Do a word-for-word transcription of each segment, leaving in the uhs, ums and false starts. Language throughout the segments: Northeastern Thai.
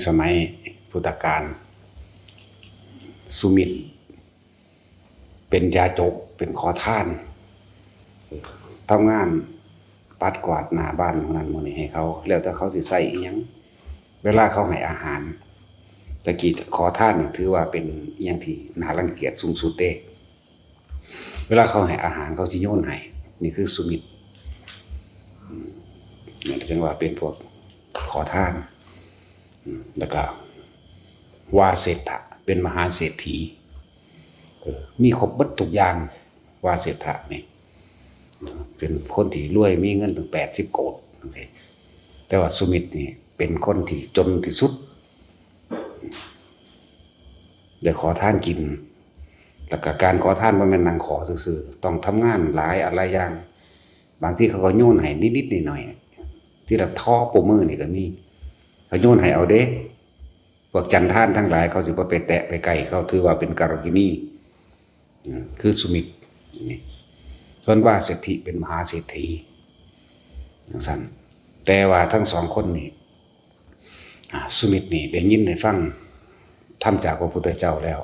สมัยพุทธกาล สุมิตรเป็นยาจก เป็นขอทาน ทำงานปัดกวาดหน้าบ้านหมู่นั้นหมู่นี้ให้เขา แล้วแต่เขาสิใส่อีหยัง เวลาเขาให้อาหาร ตะกี้ขอทานนี่ถือว่าเป็นอีหยังที่น่ารังเกียจสูงสุดเด้ เวลาเขาให้อาหารเขาสิโยนให้ นี่คือสุมิตร อืม นี่จั่งว่าเป็นพวกขอทาน อืม แล้วก็วาเศรษฐะ เป็นมหาเศรษฐี เออ มีครบเบิดทุกอย่าง วาเศรษฐะนี่ เป็นคนที่รวย มีเงินตั้งแปดสิบโกฏจั่งซี้ แต่ว่าสุมิตรนี่เป็นคนที่จนที่สุด ได้ขอทานกิน แล้วก็การขอทานบ่แม่นนั่งขอซื่อๆ ต้องทำงานหลายอันหลายอย่าง บางทีเขาก็โยนให้นิดๆหน่อยๆ ทีละทอปรบมือนี่ก็มี เขาโยนให้เอาเด้ พวกจันทานทั้งหลายเขาสิบ่ไปแตะไปใกล้ เขาถือว่าเป็นการกินี อืม คือสุมิตรนี่ ส่วนวาเศรษฐีเป็นมหาเศรษฐี จั่งซั้น แต่ว่าทั้งสองคนนี่ อ่า สุมิตรนี่ได้ยินได้ฟังธรรมจากพระพุทธเจ้าแล้ว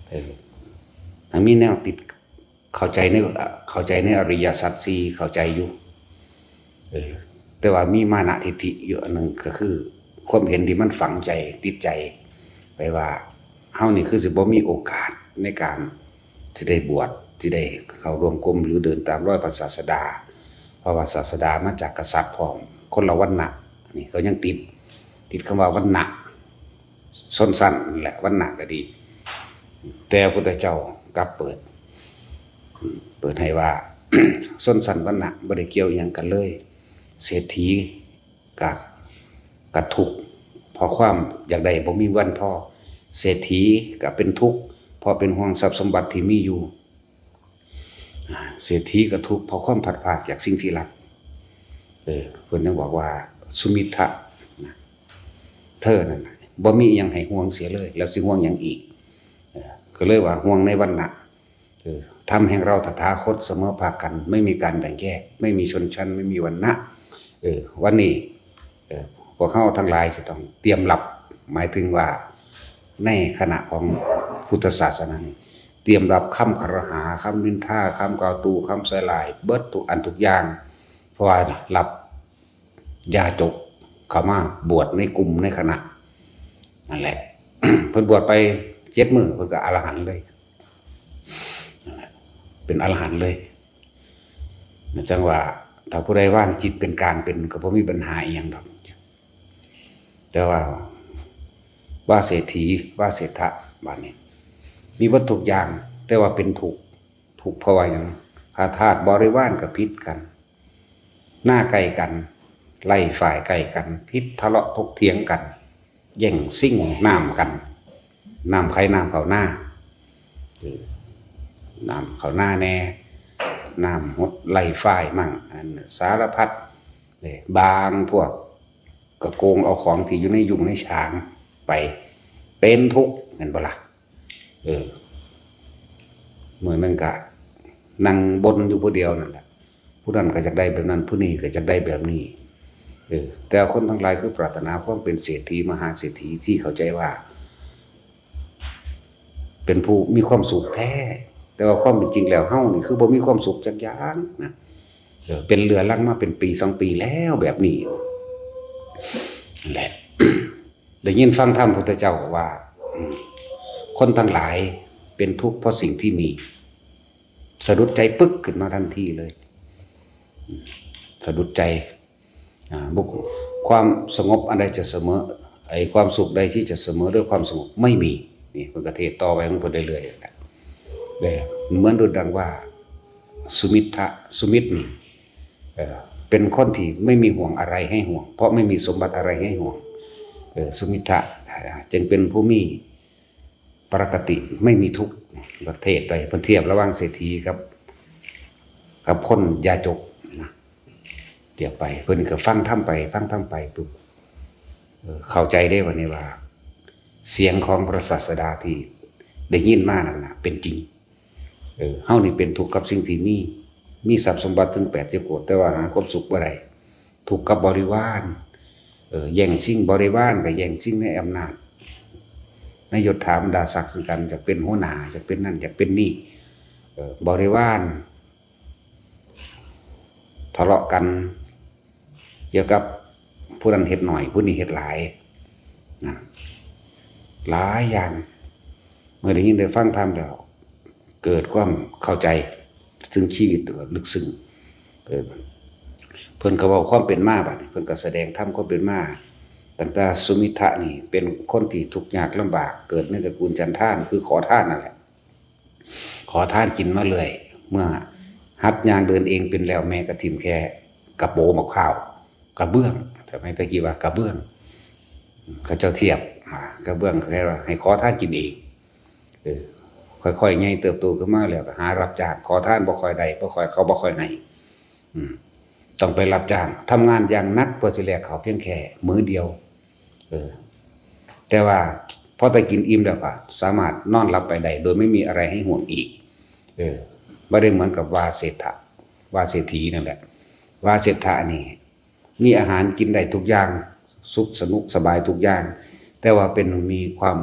เออ ทั้งมีแนวติด เข้าใจใน เข้าใจในอริยสัจสี่ เข้าใจอยู่ เออ แต่ว่ามีมานะทิฏฐิอยู่อันหนึ่ง ก็คือความเห็นที่มันฝังใจ ติดใจ ไปว่า เฮานี่คือสิบ่มีโอกาสในการสิได้บวช สิได้เข้าร่วมกรม หรือเดินตามรอยพระศาสดา เพราะว่าศาสดามาจากกษัตริย์พร้อม คนละวรรณะ นี่เขายังติด ติดคำว่าวรรณะ ชนชั้นนั่นแหละ วรรณะก็ดี แต่พระพุทธเจ้ากลับเปิด เปิดให้ว่า ชนชั้นวรรณะบ่ได้เกี่ยวอิหยังกันเลย เศรษฐีกะ กะทุกข์เพราะความอยากได้บ่มีวันพอ เศรษฐีกะเป็นทุกข์เพราะเป็นห่วงทรัพย์สมบัติที่มีอยู่ อ่า เศรษฐีกะทุกข์เพราะความพลัดพรากจากสิ่งที่รัก เออ เพิ่นยังบอกว่า สุมิทธะ นะ เธอนั่นน่ะ บ่มีอิหยังให้ห่วงเสียเลย แล้วสิห่วงหยังอีก เออ ก็เลยว่าห่วงในวรรณะ เออ ธรรมแห่งเราตถาคตเสมอภาคกัน ไม่มีการแบ่งแยก ไม่มีชนชั้น ไม่มีวรรณะ เออ วันนี้ เออ พวกเฮาทั้งหลายสิต้องเตรียมรับ หมายถึงว่าในคณะของพุทธศาสนานี่ เตรียมรับคำครหา คำนินทา คำกล่าวตู่ คำใส่ร้าย เบิดทุกอันทุกอย่าง เพราะว่ารับยาจกเข้ามาบวชในกลุ่มในคณะ นั่นแหละ เพิ่นบวชไปเจ็ดมื้อ เพิ่นก็อรหันต์เลย นั่นแหละ เป็นอรหันต์เลย จั่งว่าถ้าผู้ใดวางจิตเป็นกลางเป็น ก็บ่มีปัญหาอิหยังดอก แต่ว่า ว่าเศรษฐี ว่าเศรษฐะ บาดนี้ มีเบิดทุกอย่าง แต่ว่าเป็นทุกข์ ทุกข์เพราะว่าหยัง ข้าทาสบริวารก็ผิดกัน หน้าใกล้กัน ไร่ฝ้ายใกล้กัน ผิดทะเลาะถกเถียงกัน แย่งชิงน้ำกัน น้ำไคน้ำเข้านา เออ น้ำเข้านาแน่ น้ำหดไร่ฝ้ายมั่ง อันสารพัด เด้ บางพวกก็โกงเอาของที่อยู่ในยุงในฉางไป เป็นทุกข์ แม่นบ่ล่ะ เออ มื้อหนึ่งก็นั่งบ่นอยู่ผู้เดียวนั่นแหละ ผู้นั้นก็อยากได้แบบนั้น ผู้นี้ก็อยากได้แบบนี้ เออ แต่คนทั้งหลายคือปรารถนาความเป็นเศรษฐี มหาเศรษฐี ที่เข้าใจว่า เป็นผู้มีความสุขแท้ แต่ว่าความเป็นจริงแล้วเฮานี่คือบ่มีความสุขจักอย่างนะ เออ เป็นเรื้อรังมาเป็นปีสองปีแล้วแบบนี้ นั่นแหละ ได้ยินฟังธรรมพุทธเจ้าว่า อืม คนทั้งหลายเป็นทุกข์เพราะสิ่งที่มี สะดุดใจปึ๊กขึ้นมาทันทีเลย อืม สะดุดใจ อ่า บุค ความสงบอันใดจะเสมอ ไอ้ความสุขใดที่จะเสมอด้วยความสงบไม่มี นี่เพิ่นก็เทศน์ต่อไปของเพิ่นเรื่อยๆนั่นแหละ แต่เหมือนดุจดังว่า สุมิทธะ สุมิตรนี่ เอ่อ เป็นคนที่ไม่มีห่วงอะไรให้ห่วง เพราะไม่มีสมบัติอะไรให้ห่วง เอ่อ สุมิทธะ อ่า จึงเป็นผู้มีปกติไม่มีทุกข์ ก็เทศน์ไป เพิ่นเทียบระหว่างเศรษฐีกับ กับคนยาจกนะ เทียบไป เพิ่นก็ฟังธรรมไป ฟังธรรมไปปุ๊บ เออ เข้าใจได้วันนี้ว่า เสียงของพระศาสดาที่ได้ยินมานั่นน่ะ เป็นจริง เออ เฮานี่เป็นทุกข์กับสิ่งที่มี มีทรัพย์สมบัติถึงแปดสิบโกฏ แต่ว่าหาความสุขบ่ได้ ทุกข์กับบริวาร เออ แย่งชิงบริวาร ก็แย่งชิงในอำนาจ ในยศถาบรรดาศักดิ์คือกัน อยากเป็นหัวหน้า อยากเป็นนั่น อยากเป็นนี่ เออ บริวาร ทะเลาะกัน เกี่ยวกับผู้นั้นเฮ็ดหน่อย ผู้นี้เฮ็ดหลายนะ หลายอย่าง เมื่อได้ยินได้ฟังธรรมแล้ว เกิดความเข้าใจถึงชีวิตลึกซึ้ง เออ เพิ่นก็เว้าความเป็นมา บัดนี้เพิ่นก็แสดงธรรมความเป็นมา ตั้งแต่สุมิทะนี่เป็นคนที่ทุกข์ยากลำบาก เกิดในตระกูลฉันทาน คือขอทานนั่นแหละ ขอทานกินมาเรื่อย เมื่อหัดย่างเดินเองเป็นแล้ว แม่ก็ถิ่มแค่กระโปงมะพร้าว กระเบื้อง สมัยตะกี้ว่ากระเบื้อง เขาเจ้าเทียบ อ่า กระเบื้อง เขาเรียกว่าให้ขอทานกินเอง เออ ค่อยๆ ใหญ่เติบโตขึ้นมาแล้วก็หารับจ้าง ขอทานบ่ค่อยได้ บ่ค่อย เขาบ่ค่อยให้ อืม ต้องไปรับจ้าง ทำงานอย่างหนักเพื่อสิแลกข้าวเพียงแค่มื้อเดียว เออ แต่ว่าพอได้กินอิ่มแล้วก็สามารถนอนหลับไปได้ โดยไม่มีอะไรให้ห่วงอีก เออ บ่ได้เหมือนกับวาเศรษฐะ วาเศรษฐีนั่นแหละ วาเศรษฐะนี่ มีอาหารกินได้ทุกอย่าง สุขสนุกสบายทุกอย่าง แต่ว่าเป็นมีความ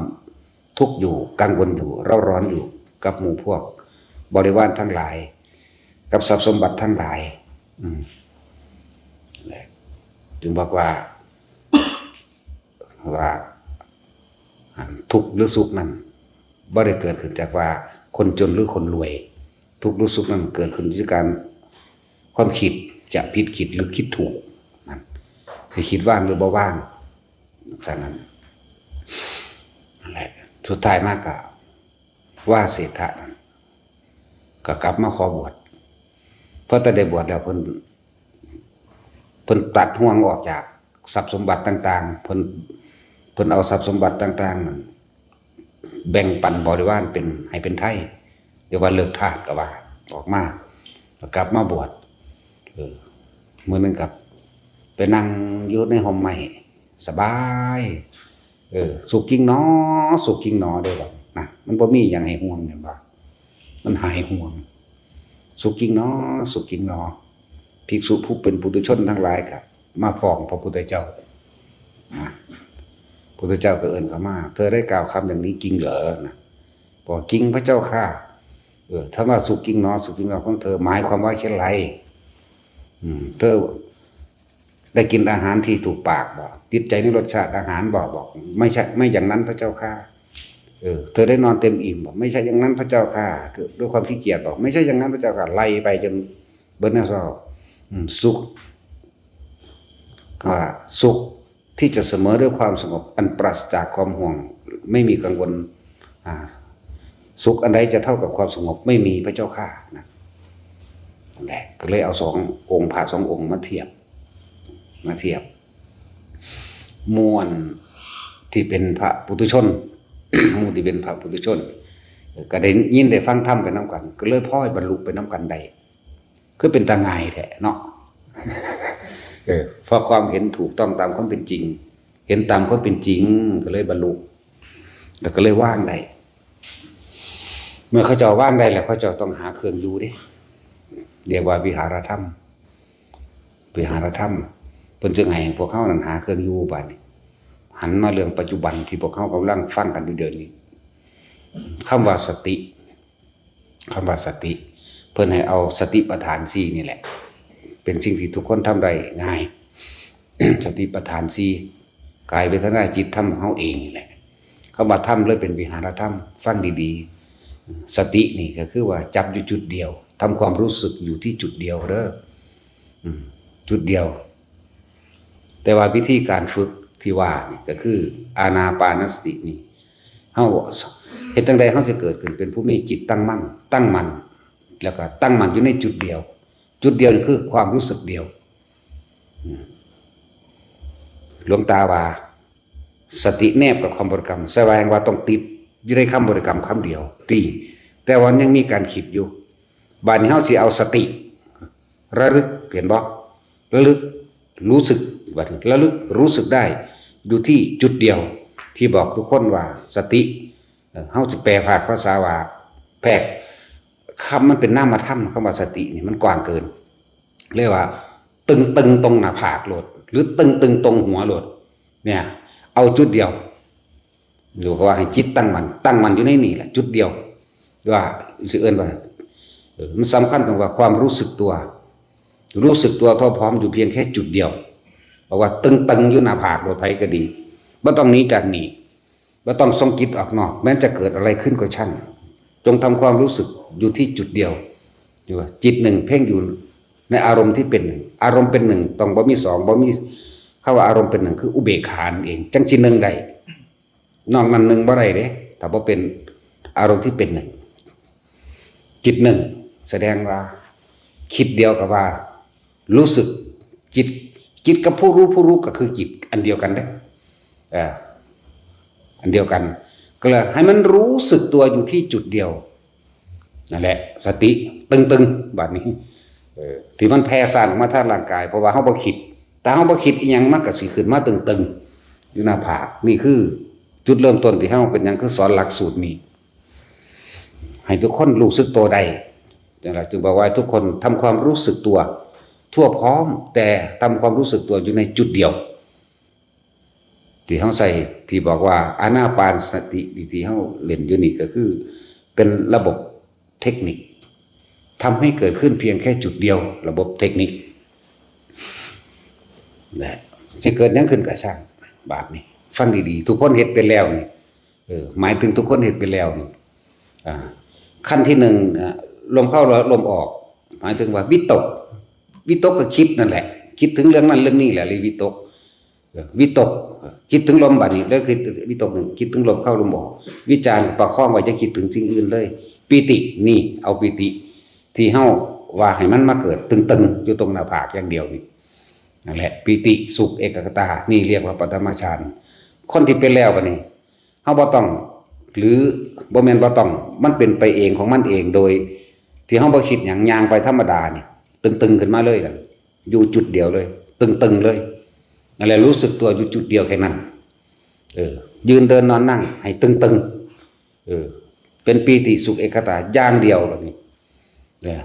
ทุกข์อยู่ กังวลอยู่ เร่าร้อนอยู่ กับหมู่พวกบริวารทั้งหลาย กับทรัพย์สมบัติทั้งหลาย อืม นั่นแหละ จึงบอกว่า ว่า อันทุกข์หรือสุขนั้น บ่ได้เกิดขึ้นจากว่าคนจนหรือคนรวย ทุกข์หรือสุขนั้นเกิดขึ้นจากการ ความคิดจะผิดคิดหรือคิดถูก นั่น สิคิดว่างหรือบ่ว่าง ฉะนั้น นั่นแหละ สุดท้ายมากก็ วาเศรษฐะนั่น ก็กลับมาขอบวช พอแต่ได้บวชแล้วเพิ่น เพิ่นตัดห่วงออกจากทรัพย์สมบัติต่างๆ เพิ่น เพิ่นเอาทรัพย์สมบัติต่างๆ นั่น แบ่งปันบริวารเป็น ให้เป็นไทย เรียกว่าเลิกทาสก็ว่า ออกมา ก็กลับมาบวช เออ มื้อหนึ่งก็ไปนั่งอยู่ในฮ่มไม้ สบาย เออ สุขจริงหนอ สุขจริงหนอ เด้อบัดนะ มันบ่มีหยังให้ห่วงแม่นบ่ มันหายห่วง สุขจริงหนอ สุขจริงหนอ ภิกษุผู้เป็นปุถุชนทั้งหลายก็มาฟ้องพระพุทธเจ้า นะ พุทธเจ้าก็เอิ้นเข้ามา เธอได้กล่าวคำอย่างนี้จริงเหรอ นะ บอกจริงพระเจ้าข้า เออ ถ้าว่าสุขจริงหนอ สุขจริงหนอของเธอ หมายความว่าเช่นไร อืม เธอได้กินอาหารที่ถูกปากบ่ ติดใจในรสชาติอาหารบ่ บอก ไม่ใช่ ไม่อย่างนั้นพระเจ้าข้า เออ เธอได้นอนเต็มอิ่มบ่ ไม่ใช่อย่างนั้นพระเจ้าข้า ด้วยความขี้เกียจบ่ ไม่ใช่อย่างนั้นพระเจ้าข้า ไล่ไปจนเบิดแนวเศร้า อืม สุข ก็สุขที่จะเสมอด้วยความสงบอันปราศจากความห่วง ไม่มีกังวล อ่า สุขอันใดจะเท่ากับความสงบ ไม่มีพระเจ้าข้า นะ นั่นแหละ ก็เลยเอาสององค์ พระสององค์มาเทียบ มาเทียบ หมู่อันที่เป็นพระปุถุชน หมู่ที่เป็นพระปุถุชน ก็ได้ยินได้ฟังธรรมไปนำกัน ก็เลยพลอยบรรลุไปนำกันได้ คือเป็นตาง่ายแท้เนาะ เออ เพราะความเห็นถูกต้องตามความเป็นจริง เห็นตามความเป็นจริง ก็เลยบรรลุ แล้วก็เลยวางได้ เมื่อเขาเจ้าวางได้แล้ว เขาเจ้าต้องหาเครื่องอยู่เด้ เรียกว่าวิหารธรรม วิหารธรรม เพิ่นจึงให้พวกเฮานั้นหาเครื่องอยู่ บัดนี้ หันมาเรื่องปัจจุบันที่พวกเฮากำลังฟังกันอยู่เดี๋ยวนี้ คำว่าสติ คำว่าสติ เพิ่นให้เอาสติปัฏฐานสี่นี่แหละ เป็นสิ่งที่ทุกคนทำได้ง่าย สติปัฏฐานสี่ กายเวทนาจิตธรรมของเฮาเองนี่แหละ คำว่าธรรมเลยเป็นวิหารธรรม ฟังดีๆ สตินี่ก็คือว่าจับอยู่จุดเดียว ทำความรู้สึกอยู่ที่จุดเดียวเด้อ อืม จุดเดียว แต่ว่าวิธีการฝึกที่ว่านี่ก็คืออานาปานสตินี่ เฮาเฮ็ดจั่งใดเฮาจะเกิดขึ้นเป็นผู้มีจิตตั้งมั่น ตั้งมั่น แล้วก็ตั้งมั่นอยู่ในจุดเดียว จุดเดียวนี่คือความรู้สึกเดียว อืม หลวงตาว่า สติแนบกับคำบริกรรม แสดงว่าต้องติดอยู่ในคำบริกรรมคำเดียว ติ แต่ว่ายังมีการคิดอยู่ บัดนี้เฮาสิเอาสติ ระลึก เห็นบ่ ระลึก รู้สึก บัดนี้ระลึกรู้สึกได้ อยู่ที่จุดเดียว ที่บอกทุกคนว่าสติ เอ่อ เฮาสิแปลภาคภาษาว่า แพร่ คำมันเป็นนามธรรม คำว่าสตินี่มันกว้างเกิน เรียกว่า ตึงๆ ตรงหน้าผากโลด หรือตึงๆ ตรงหัวโลด เนี่ย เอาจุดเดียว หรือว่าให้จิตตั้งมั่น ตั้งมั่นอยู่ในนี่แหละ จุดเดียว ว่าสิเอิ้นว่า เออ มันสำคัญตรงว่าความรู้สึกตัว รู้สึกตัวทั่วพร้อมอยู่เพียงแค่จุดเดียว เพราะว่าตึงๆอยู่หน้าผากโลด ไผก็ดี บ่ต้องหนีจากนี่ บ่ต้องส่งจิตออกนอก แม้จะเกิดอะไรขึ้นก็ช่าง จงทำความรู้สึกอยู่ที่จุดเดียว อยู่ว่าจิตหนึ่งเพ่งอยู่ในอารมณ์ที่เป็นหนึ่ง อารมณ์เป็นหนึ่ง ต้องบ่มีสอง บ่มี คำว่าอารมณ์เป็นหนึ่งคืออุเบกขานั่นเอง จังสิหนึ่งได้ นอกนั้นหนึ่งบ่ได้เด้ ถ้าบ่เป็นอารมณ์ที่เป็นหนึ่ง จิตหนึ่ง แสดงว่า คิดเดียวกับว่า รู้สึก จิต จิตกับผู้รู้ ผู้รู้ก็คือจิตอันเดียวกันเด้ เออ อันเดียวกัน ก็เลยให้มันรู้สึกตัวอยู่ที่จุดเดียว นั่นแหละ สติตึงๆ บัดนี้ เออ ที่มันแผ่ซ่านออกมาทางร่างกาย เพราะว่าเฮาบ่คิด ถ้าเฮาบ่คิดอีหยัง มันก็สิขึ้นมาตึงๆ อยู่หน้าผาก นี่คือจุดเริ่มต้นที่เฮาเป็นหยังคือสอนหลักสูตรนี้ ให้ทุกคนรู้สึกตัวได้ นั่นแหละ จึงบอกว่าให้ทุกคนทำความรู้สึกตัว ทั่วพร้อม แต่ทำความรู้สึกตัวอยู่ในจุดเดียว ที่เฮาใส่ ที่บอกว่าอานาปานสติ ที่เฮาเล่นอยู่นี่ก็คือ เป็นระบบเทคนิค ทำให้เกิดขึ้นเพียงแค่จุดเดียว ระบบเทคนิค นะ สิเกิดหยังขึ้นก็ช่าง บาดนี้ ฟังดีๆ ทุกคนเฮ็ดเป็นแล้วนี่ เออ หมายถึงทุกคนเฮ็ดเป็นแล้วนี่ อ่า ขั้นที่หนึ่ง อ่า ลมเข้าลมออก หมายถึงว่าวิตก วิตกก็คิดนั่นแหละ คิดถึงเรื่องนั้นเรื่องนี้แหละ เรียกวิตก เออ วิตก คิดถึงลม บัดนี้ แล้วคิดวิตกหนึ่ง คิดถึงลมเข้าลมออก วิจารณ์ประคองไว้ อย่าคิดถึงสิ่งอื่นเลย ปีติ นี่ เอาปีติ ที่เฮาว่าให้มันมาเกิดตึงๆ อยู่ตรงหน้าผากอย่างเดียวนี่ นั่นแหละ ปีติ สุข เอกัคคตา นี่เรียกว่าปฐมฌาน คนที่เป็นแล้วบัดนี้ เฮาบ่ต้อง หรือบ่แม่นบ่ต้อง มันเป็นไปเองของมันเอง โดยที่เฮาบ่คิดหยัง ย่างไปธรรมดานี่ ตึงๆ ขึ้นมาเลยล่ะ อยู่จุดเดียวเลย ตึงๆ เลย นั่นแหละ รู้สึกตัวอยู่จุดเดียวแค่นั้น เออ ยืนเดินนอนนั่ง ให้ตึงๆ เออ เป็นปีติสุขเอกัคคตาอย่างเดียวล่ะนี่ เนี่ย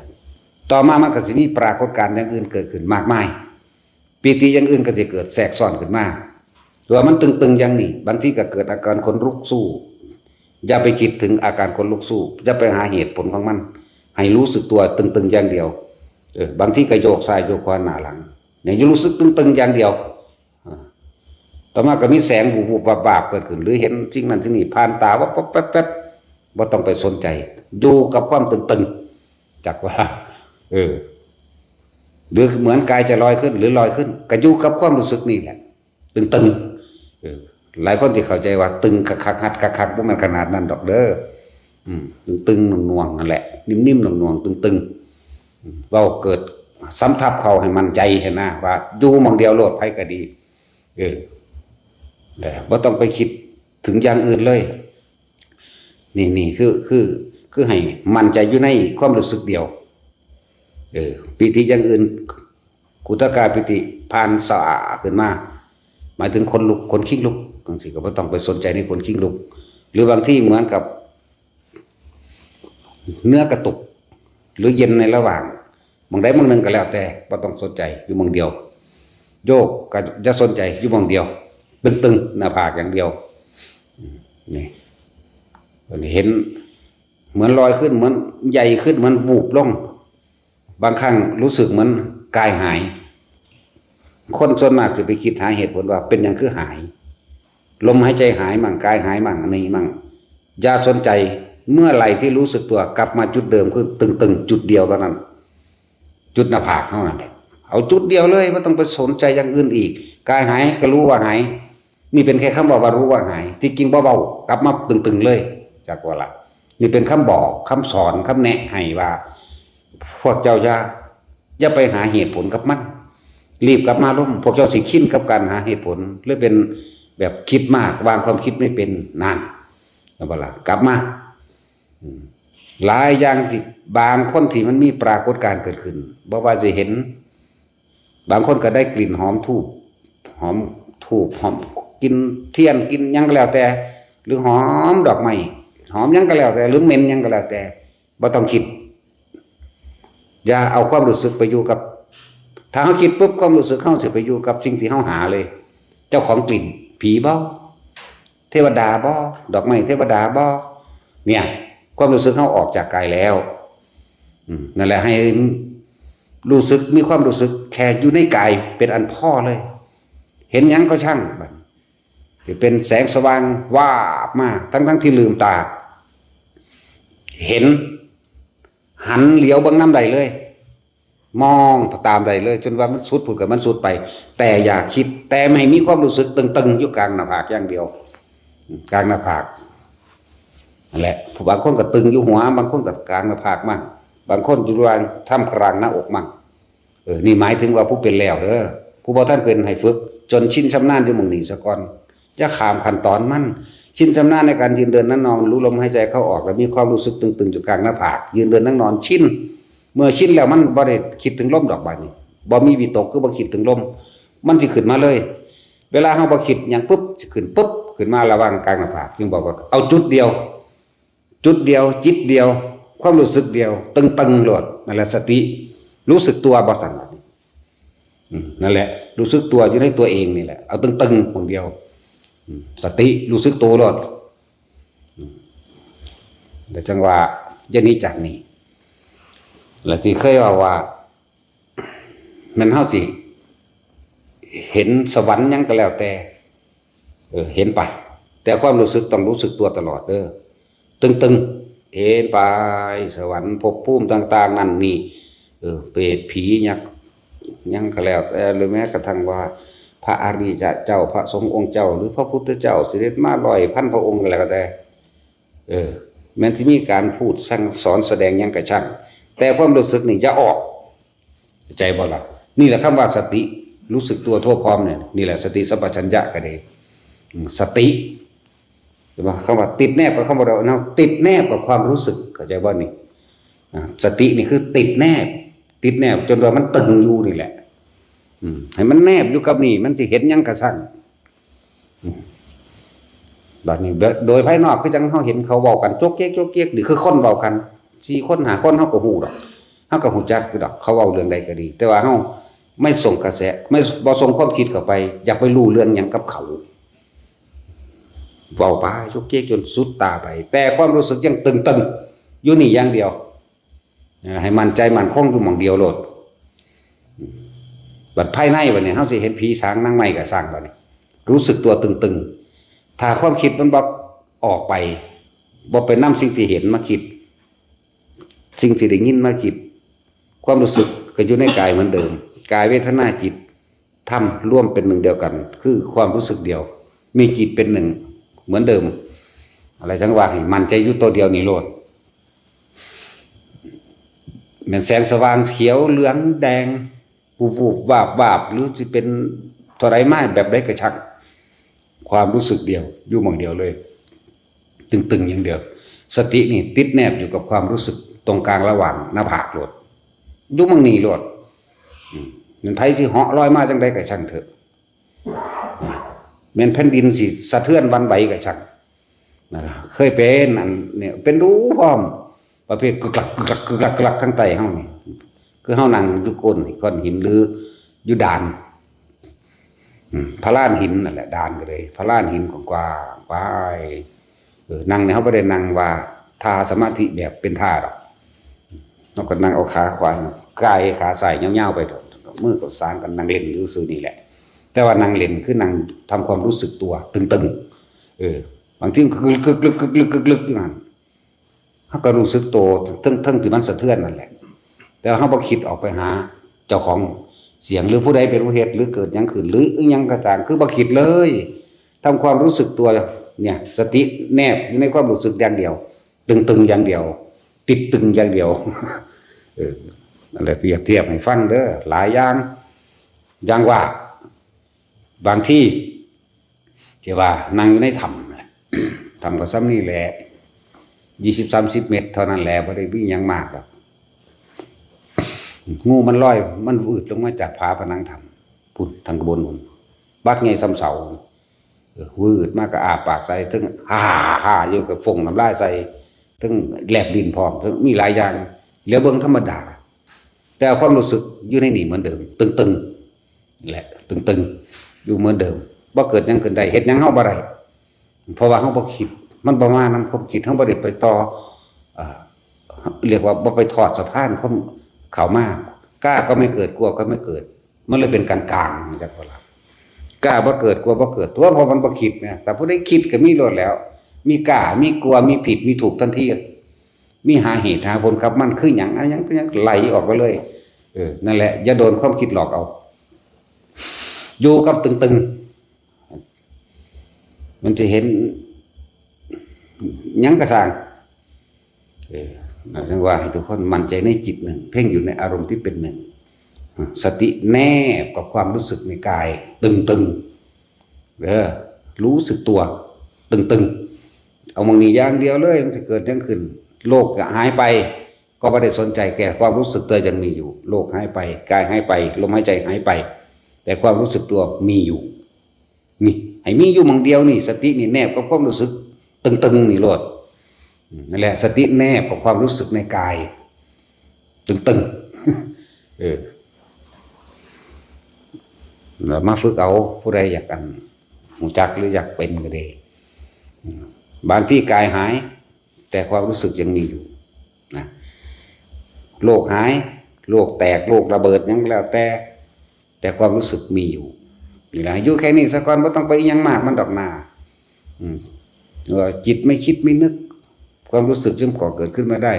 ต่อมามันก็สิมีปรากฏการณ์อย่างอื่นเกิดขึ้นมากมาย ปีติอย่างอื่นก็สิเกิดแทรกซ้อนขึ้นมา ตัวมันตึงๆอย่างนี้ บางทีก็เกิดอาการขนลุกสู้ อย่าไปคิดถึงอาการขนลุกสู้ อย่าไปหาเหตุผลของมัน ให้รู้สึกตัวตึงๆอย่างเดียว เออ บางทีก็โยกซ้ายโยกขวาหน้าหลัง เนี่ย อยู่รู้สึกตึงๆอย่างเดียว อ่า ต่อมาก็มีแสงวุบๆวับๆเกิดขึ้น หรือเห็นสิ่งนั้นสิ่งนี้ผ่านตา วับๆแป๊บๆ บ่ต้องไปสนใจ อยู่กับความตึงๆ จักว่า เออ หรือเหมือนกายจะลอยขึ้น หรือลอยขึ้น ก็อยู่กับความรู้สึกนี่แหละ ตึงๆ เออ หลายคนที่เข้าใจว่าตึงคักๆ ฮัดคักๆ บ่แม่นขนาดนั้นดอกเด้อ อืม ตึงๆ หน่วงๆ นั่นแหละ นิ่มๆ หน่วงๆ ตึงๆ อืม เว้าเกิดสำทับเข้าให้มั่นใจหั้นนะ ว่าอยู่หม่องเดียวโลด ไผก็ดี เออ แต่บ่ต้องไปคิดถึงอย่างอื่นเลย นี่ นี่คือ คือ คือให้มั่นใจอยู่ในความรู้สึกเดียว เออ ปีติอย่างอื่น อุทกาปีติผ่านสะอาขึ้นมา หมายถึงขนลุก ขนคิงลุก จังซี้ก็บ่ต้องไปสนใจในขนคิงลุก หรือบางทีเหมือนกับ เนื้อกระตุก หรือเย็นในระหว่าง หม่องใดหม่องหนึ่งก็แล้วแต่ บ่ต้องสนใจ อยู่หม่องเดียว โยกก็อย่าสนใจ อยู่หม่องเดียว ตึงๆ หน้าผากอย่างเดียว อืม นี่ เห็น เหมือนลอยขึ้น เหมือนใหญ่ขึ้น เหมือนวูบลง บางครั้งรู้สึกเหมือนกายหาย คนส่วนมากจะไปคิดหาเหตุผลว่าเป็นหยังคือหาย ลมหายใจหายมั่ง กายหายมั่ง อันนี้มั่ง อย่าสนใจ เมื่อไหร่ที่รู้สึกตัวกลับมาจุดเดิม คือตึงๆ จุดเดียวเท่านั้น จุดหน้าผากเท่านั้นแหละ เอาจุดเดียวเลย บ่ต้องไปสนใจอย่างอื่นอีก กายหายก็รู้ว่าหาย นี่เป็นแค่คำเว้าว่ารู้ว่าหาย ที่จริงบ่เว้า กลับมาตึงๆเลย จักว่าละ นี่เป็นคำบอก คำสอน คำแนะให้ว่า พวกเจ้าอย่า อย่าไปหาเหตุผลกับมัน รีบกลับมาลม พวกเจ้าสิชินกับการหาเหตุผล หรือเป็นแบบคิดมาก วางความคิดไม่เป็น นั่น จักว่าละ กลับมา อืม หลายอย่างที่บางคนที่มันมีปรากฏการณ์เกิดขึ้น บ่ว่าจะเห็น บางคนก็ได้กลิ่นหอมธูป หอมธูป หอม กินเทียน กินหยังก็แล้วแต่ หรือหอมดอกไม้ หอมหยังก็แล้วแต่ หรือเหม็นหยังก็แล้วแต่ บ่ต้องคิด อย่าเอาความรู้สึกไปอยู่กับ ถ้าเฮาคิดปุ๊บ ความรู้สึกเฮาสิไปอยู่กับสิ่งที่เฮาหาเลย เจ้าของกลิ่น ผีบ่ เทวดาบ่ ดอกไม้เทวดาบ่ เนี่ย ความรู้สึกเฮาออกจากกายแล้ว อืม นั่นแหละ ให้รู้สึก มีความรู้สึกแค่อยู่ในกายเป็นอันพอเลย เห็นหยังก็ช่าง บัดนี้ สิเป็นแสงสว่างวาบมา ทั้งๆที่ลืมตา เห็น หันเหลียวเบิ่งนำได้เลย มองตามได้เลย จนว่ามันสุดพุ้นก็มันสุดไป แต่อย่าคิด แต่ไม่มีความรู้สึกตึงๆอยู่กลางหน้าผากอย่างเดียว กลางหน้าผาก นั่นแหละ บางคนก็ตึงอยู่หัว บางคนก็กลางหน้าผากมั่ง บางคนอยู่ระหว่างท่ามกลางหน้าอกมั่ง เออ นี่หมายถึงว่าผู้เป็นแล้วเด้อ ผู้บ่ทันเป็นให้ฝึก จนชินชำนาญอยู่หม่องนี้ซะก่อน อย่าข้ามขั้นตอนมัน ชินชำนาญในการยืนเดินนั่งนอน รู้ลมหายใจเข้าออก และมีความรู้สึกตึงๆอยู่กลางหน้าผาก ยืนเดินนั่งนอน ชิน เมื่อชินแล้วมันบ่ได้คิดถึงลมดอก บัดนี้ บ่มีวิตก คือบ่คิดถึงลม มันสิขึ้นมาเลย เวลาเฮาบ่คิดหยังปุ๊บ สิขึ้นปุ๊บ ขึ้นมาระหว่างกลางหน้าผาก จึงบอกว่าเอาจุดเดียว จุดเดียว จิตเดียว ความรู้สึกเดียว ตึงๆโลด นั่นแหละสติ รู้สึกตัวบ่ซั่น บัดนี้ อืม นั่นแหละ รู้สึกตัวอยู่ในตัวเองนี่แหละ เอาตึงๆหม่องเดียว อืม สติ รู้สึกตัวโลด อืม แล้วจั่งว่าอย่าหนีจากนี่ และที่เคยเว้าว่า แม่นเฮาสิเห็นสวรรค์หยังก็แล้วแต่ เออ เห็นไป แต่ความรู้สึกต้องรู้สึกตัวตลอดเด้อ ตึงๆ เห็นไป สวรรค์ภพภูมิต่างๆ นั่นนี่ เออ เปรตผียักษ์หยังก็แล้วแต่ หรือแม้กระทั่งว่าพระอริยะเจ้า พระสงฆ์องค์เจ้า หรือพระพุทธเจ้าเสด็จมาร้อยพันพระองค์ก็แล้วแต่ เออ แม้นสิมีการพูดสั่งสอนแสดงหยังก็ช่าง แต่ความรู้สึกนี่อย่าออก เข้าใจบ่ล่ะ นี่แหละคำว่าสติ รู้สึกตัวทั่วพร้อมเนี่ย นี่แหละสติสัมปชัญญะก็ดี อืม สติ เห็นบ่ คำว่าติดแนบกับคำว่าเราเนาะ ติดแนบกับความรู้สึก เข้าใจบ่นี่ อ่า สตินี่คือติดแนบ ติดแนบจนว่ามันตึงอยู่นี่แหละ อืม ให้มันแนบอยู่กับนี่ มันสิเห็นหยังกะซัง อืม บัดนี้โดย โดยภายนอกคือจั่งเฮาเห็นเขาเว้ากันโจ๊กเก๊กโจ๊กเก๊ก นี่คือคนเว้ากัน สี่คนห้าคนเฮาก็ฮู้ดอก เฮาก็ฮู้จักอยู่ดอก เขาเว้าเรื่องใดก็ดี แต่ว่าเฮาไม่ส่งกระแส ไม่ บ่ส่งความคิดเข้าไป อยากไปรู้เรื่องหยังกับเขา เว้าไปโจ๊กเก๊กจนสุดตาไป แต่ความรู้สึกยังตึงๆอยู่นี่อย่างเดียว เอ่อ ให้มั่นใจมั่นคงอยู่หม่องเดียวโลด บัดภายในบัดนี้ เฮาสิเห็นผีสางนางไม้ก็ซ่างบัดนี้ รู้สึกตัวตึงๆ ถ้าความคิดมันบ่ออกไป บ่ไปนำสิ่งที่เห็นมาคิด สิ่งที่ได้ยินมาคิด ความรู้สึกก็อยู่ในกายเหมือนเดิม กายเวทนาจิต ธรรมรวมเป็นหนึ่งเดียวกัน คือความรู้สึกเดียว มีจิตเป็นหนึ่งเหมือนเดิม อะไรจั่งว่าให้มั่นใจอยู่ตัวเดียวนี่โลด แม่นแสงสว่างเขียวเหลืองแดง วูบๆวาบๆ หรือสิเป็นเท่าใดมาแบบใดก็ช่าง ความรู้สึกเดียว อยู่หม่องเดียวเลย ตึงๆอย่างเดียว สตินี่ติดแนบอยู่กับความรู้สึกตรงกลางระหว่างหน้าผากโลด อยู่หม่องนี้โลด อืม แม่นไผสิเหาะลอยมาจั่งใดก็ช่างเถอะ แม่นแผ่นดินสิสะเทือนหวั่นไหวก็ช่าง นะครับ เคยเป็นอันเนี่ย เป็นดูพร้อม ประเภทกึกกัก กึกกัก กึกกัก กึกกักทางใต้เฮานี่ คือเฮานั่งอยู่ก้นก้อนหินหรืออยู่ด่าน อืม พะลานหินนั่นแหละ ด่านก็เลย พะลานหินกว้างๆไป เออ นั่งเนี่ย เฮาบ่ได้นั่งว่าท่าสมาธิแบบเป็นท่าดอก เฮาก็นั่งเอาขาขวา กายขาซ้ายยาวๆไปโดด มือก็สานกันนั่งเล่นอยู่ซื่อนี่แหละ แต่ว่านั่งเล่นคือนั่งทำความรู้สึกตัวตึงๆ เออ บางทีมันกึกกึกกึกกึกกึกกึกกึกอยู่หั่น เฮาก็รู้สึกตัวเทิงๆที่มันสะเทือนนั่นแหละ แต่ว่าเฮาบ่คิดออกไปหาเจ้าของเสียง หรือผู้ใดเป็นผู้เฮ็ด หรือเกิดหยังขึ้น หรืออิหยังก็ตาม คือบ่คิดเลย ทำความรู้สึกตัวเนี่ย สติแนบอยู่ในความรู้สึกอย่างเดียว ตึงๆอย่างเดียว ติดตึงอย่างเดียว เออ นั่นแหละ เปรียบเทียบให้ฟังเด้อ หลายอย่าง อย่างว่า บางที ที่ว่านั่งอยู่ในถ้ำน่ะ ถ้ำก็ส่ำนี่แหละ ยี่สิบสามสิบเมตรเท่านั้นแหละ บ่ได้มีหยังมากดอก งูมันลอย มันวืดลงมาจากฝาผนังถ้ำ พุ้น ทางบนพุ้น บักใหญ่ส่ำเสา เออ วืดมาก็อ้าปากใส่ เทิงฮ่าฮ่าอยู่ ก็ฟงน้ำลายใส่ เทิงแลบลิ้นพร้อม เทิงมีหลายอย่าง เหลียวเบิ่งธรรมดา แต่ความรู้สึกอยู่ในนี่เหมือนเดิม ตึงๆ แหละ ตึงๆ อยู่เหมือนเดิม บ่เกิดหยังขึ้นได้ เฮ็ดหยังเฮาบ่ได้ เพราะว่าเฮาบ่คิด มันบ่มานำความคิด เฮาบ่ได้ไปต่อ อ่า เรียกว่าบ่ไปทอดสะพานความเข้ามา กล้าก็ไม่เกิด กลัวก็ไม่เกิด มันเลยเป็นกลางๆ จักว่าล่ะ กล้าบ่เกิด กลัวบ่เกิด ตัว เพราะมันบ่คิดเนี่ย แต่ผู้ใดคิดก็มีโลดแล้ว มีกล้า มีกลัว มีผิด มีถูกทันที มีหาเหตุหาผลกับมัน คือหยัง อันหยังเป็นหยัง ไหลออกไปเลย เออ นั่นแหละ อย่าโดนความคิดหลอกเอา อยู่กับตึงๆ มันจะเห็นหยังกระซ่าง เออ นั่นเรียกว่าให้ทุกคนมั่นใจในจิตหนึ่ง เพ่งอยู่ในอารมณ์ที่เป็นหนึ่ง สติแนบกับความรู้สึกในกาย ตึงๆ เออ รู้สึกตัว ตึงๆ เอาหม่องนี้อย่างเดียวเลย มันจะเกิดหยังขึ้น โลกจะหายไป ก็ไม่ได้สนใจ แก่ความรู้สึกตัวยังมีอยู่ โลกหายไป กายหายไป ลมหายใจหายไป แต่ความรู้สึกตัวมีอยู่ นี่ ให้มีอยู่หม่องเดียวนี่ สตินี่แนบกับความรู้สึก ตึงๆ นี่โลด อืม นั่นแหละ สติแนบกับความรู้สึกในกาย ตึงๆ เออ แล้วมาฝึกเอา ผู้ใดอยากอัน รู้จักหรืออยากเป็นก็ดี อืม บางที่กายหาย แต่ความรู้สึกยังมีอยู่นะ โลกหาย โลกแตก โลกระเบิด หยังแล้วแต่ แต่ความรู้สึกมีอยู่ นี่แหละ อยู่แค่นี้ซะก่อน บ่ต้องไปอิหยังมากมันดอกนา อืม ว่าจิตไม่คิดไม่นึก ความรู้สึกจึงก่อเกิดขึ้นมาได้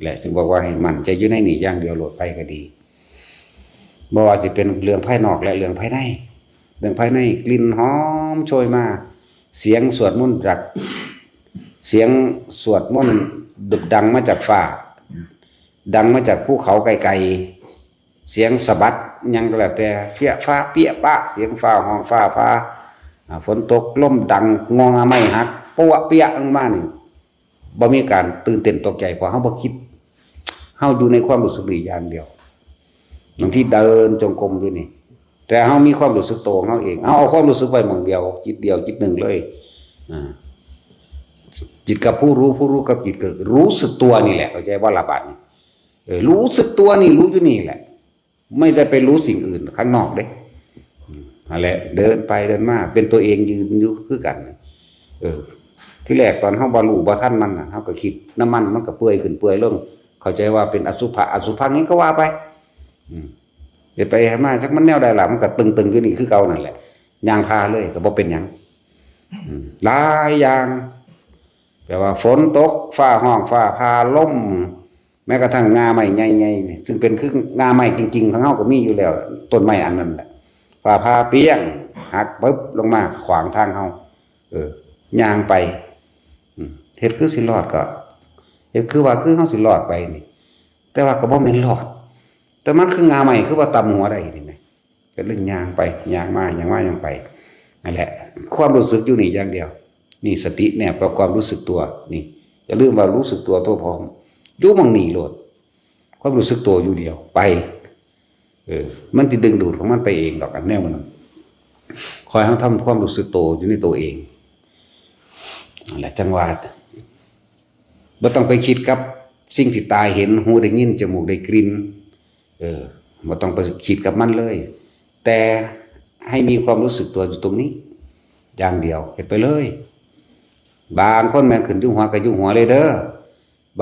แหละ จึงบอกว่าให้มั่นใจอยู่ในนี่อย่างเดียวโลด ไปก็ดี บ่ว่าสิเป็นเรื่องภายนอกและเรื่องภายใน เรื่องภายใน กลิ่นหอมโชยมา เสียงสวดมนต์จาก เสียงสวดมนต์ดังมาจากฟ้า ดังมาจากภูเขาไกลๆ เสียงสะบัดหยังก็แล้วแต่ เปี้ยฟ้าเปี้ยปะ เสียงฟ้าฮ้องฟ้าผ่า อ่า ฝนตก ลมดัง งอไม้หัก ปัวเปี้ยลงมานี่ บ่มีการตื่นเต้นตกใจ เพราะเฮาบ่คิด เฮาอยู่ในความรู้สึกนี้อย่างเดียว บางทีเดินจงกรมอยู่นี่ แต่เฮามีความรู้สึกตัวของเฮาเอง เอา เอาความรู้สึกไว้หม่องเดียว จิตเดียว จิตหนึ่งเลย อ่า จิตกับผู้รู้ ผู้รู้กับจิต ก็รู้สึกตัวนี่แหละ เข้าใจบ่ล่ะบาดนี้ เออ รู้สึกตัวนี่ รู้อยู่นี่แหละ ไม่ได้ไปรู้สิ่งอื่นข้างนอกเด้ อืม นั่นแหละ เดินไปเดินมา เป็นตัวเองยืนอยู่คือกัน เออ ที่แรกตอนเฮาบ่รู้บ่ทันมันน่ะ เฮาก็คิดนำมัน มันก็เปื่อยขึ้นเปื่อยลง เข้าใจว่าเป็นอสุภะ อสุภังหยังก็ว่าไป อืม เฮ็ดไปเฮ็ดมา จักมันแนวใดล่ะ มันก็ตึงๆ อยู่นี่คือเก่านั่นแหละ ย่างผ่าเลยก็บ่เป็นหยัง อืม หลายอย่าง แปลว่าฝนตก ฟ้าฮ้อง ฟ้าผ่า ลม แม้กระทั่งง่าไม้ใหญ่ๆนี่ ซึ่งเป็นคือง่าไม้จริงๆ ของเฮาก็มีอยู่แล้ว ต้นไม้อันนั้นแหละ ฟ้าผ่าเปรี้ยง หักปึ๊บลงมาขวางทางเฮา เออ ย่างไป อืม เฮ็ดคือสิรอดก็ เฮ็ดคือว่าคือเฮาสิรอดไปนี่ แต่ว่าก็บ่แม่นรอด แต่มันคือง่าไม้ คือว่าตำหัวได้นี่แหม ก็เลยย่างไป ย่างมา ย่างมา ย่างไป นั่นแหละ ความรู้สึกอยู่นี่อย่างเดียว นี่สติแนบกับความรู้สึกตัว นี่ อย่าลืมว่ารู้สึกตัวทั่วพร้อม อยู่หม่องนี่โลด ความรู้สึกตัวอยู่เดียว ไป เออ มันสิดึงดูดของมันไปเองดอก อันแนวมัน คอยเฮาทำความรู้สึกตัวอยู่ในตัวเอง นั่นแหละ จังว่า บ่ต้องไปคิดกับสิ่งที่ตาเห็น หูได้ยิน จมูกได้กลิ่น เออ บ่ต้องไปคิดกับมันเลย แต่ให้มีความรู้สึกตัวอยู่ตรงนี้ อย่างเดียว เฮ็ดไปเลย บางคนแม่นขึ้นอยู่หัวก็อยู่หัวเลยเด้อ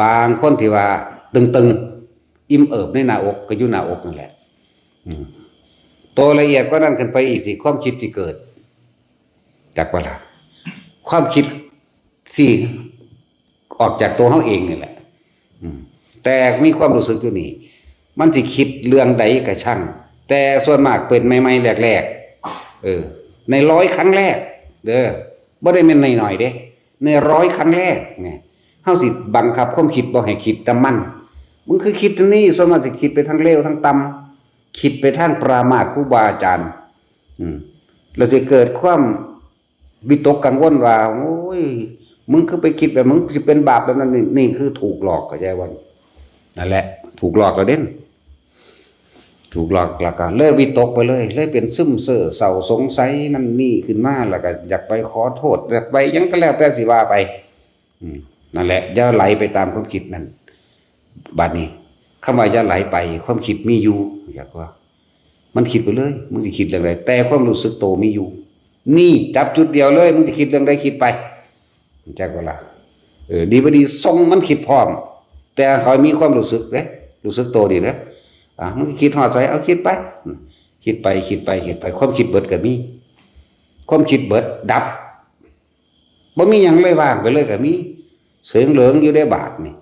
บางคนที่ว่าตึงๆ อิ่มเอิบในหน้าอกก็อยู่หน้าอกนั่นแหละ อืม ตัวละเอียดกว่านั้นขึ้นไปอีกสิ ความคิดสิเกิด จักว่าล่ะ ความคิดสิออกจากตัวเฮาเองนี่แหละ อืม แต่มีความรู้สึกอยู่นี่ มันสิคิดเรื่องใดก็ช่าง แต่ส่วนมากเป็นใหม่ๆ แรกๆ เออ ในร้อยครั้งแรก เด้อ บ่ได้แม่นน้อยๆ เด้ ในร้อยครั้งแรกเนี่ย เฮาสิบังคับความคิดบ่ให้คิดนำมัน มึงคือคิดอันนี้ ส่วนมากสิคิดไปทางเลวทางต่ำ คิดไปทางปรามาสครูบาอาจารย์ อืม แล้วสิเกิดความวิตกกังวลว่า โอ้ย มึงคือไปคิดแบบ มึงสิเป็นบาปแบบนั้น นี่ นี่คือถูกหลอก เข้าใจบ่ นั่นแหละ ถูกหลอกแล้วเด้ ถูกหลอกแล้วก็เลยวิตกไปเลย เลยเป็นซึมเศร้อเศร้าสงสัยนั่นนี่ขึ้นมา แล้วก็อยากไปขอโทษ อยากไปหยังก็แล้วแต่สิว่าไป อืม นั่นแหละ อย่าไหลไปตามความคิดนั่น บัดนี้ คำว่าอย่าไหลไป ความคิดมีอยู่ อยากว่า มันคิดไปเลย มึงสิคิดเรื่องใด แต่ความรู้สึกตัวมีอยู่ นี่จับจุดเดียวเลย มึงจะคิดเรื่องใดคิดไป จักเวลา เออ ดีบ่ดีส่งมันคิดพร้อม แต่เขามีความรู้สึกเด้ รู้สึกโตดีเด้ อ่ะ มึงคิดฮอดใส เอาคิดไป คิดไป คิดไป คิดไป ความคิดเบิดก็มี ความคิดเบิดดับ บ่มีหยังเลย ว่างไปเลยก็มี เสิงเหลิงอยู่ได้บาดนี่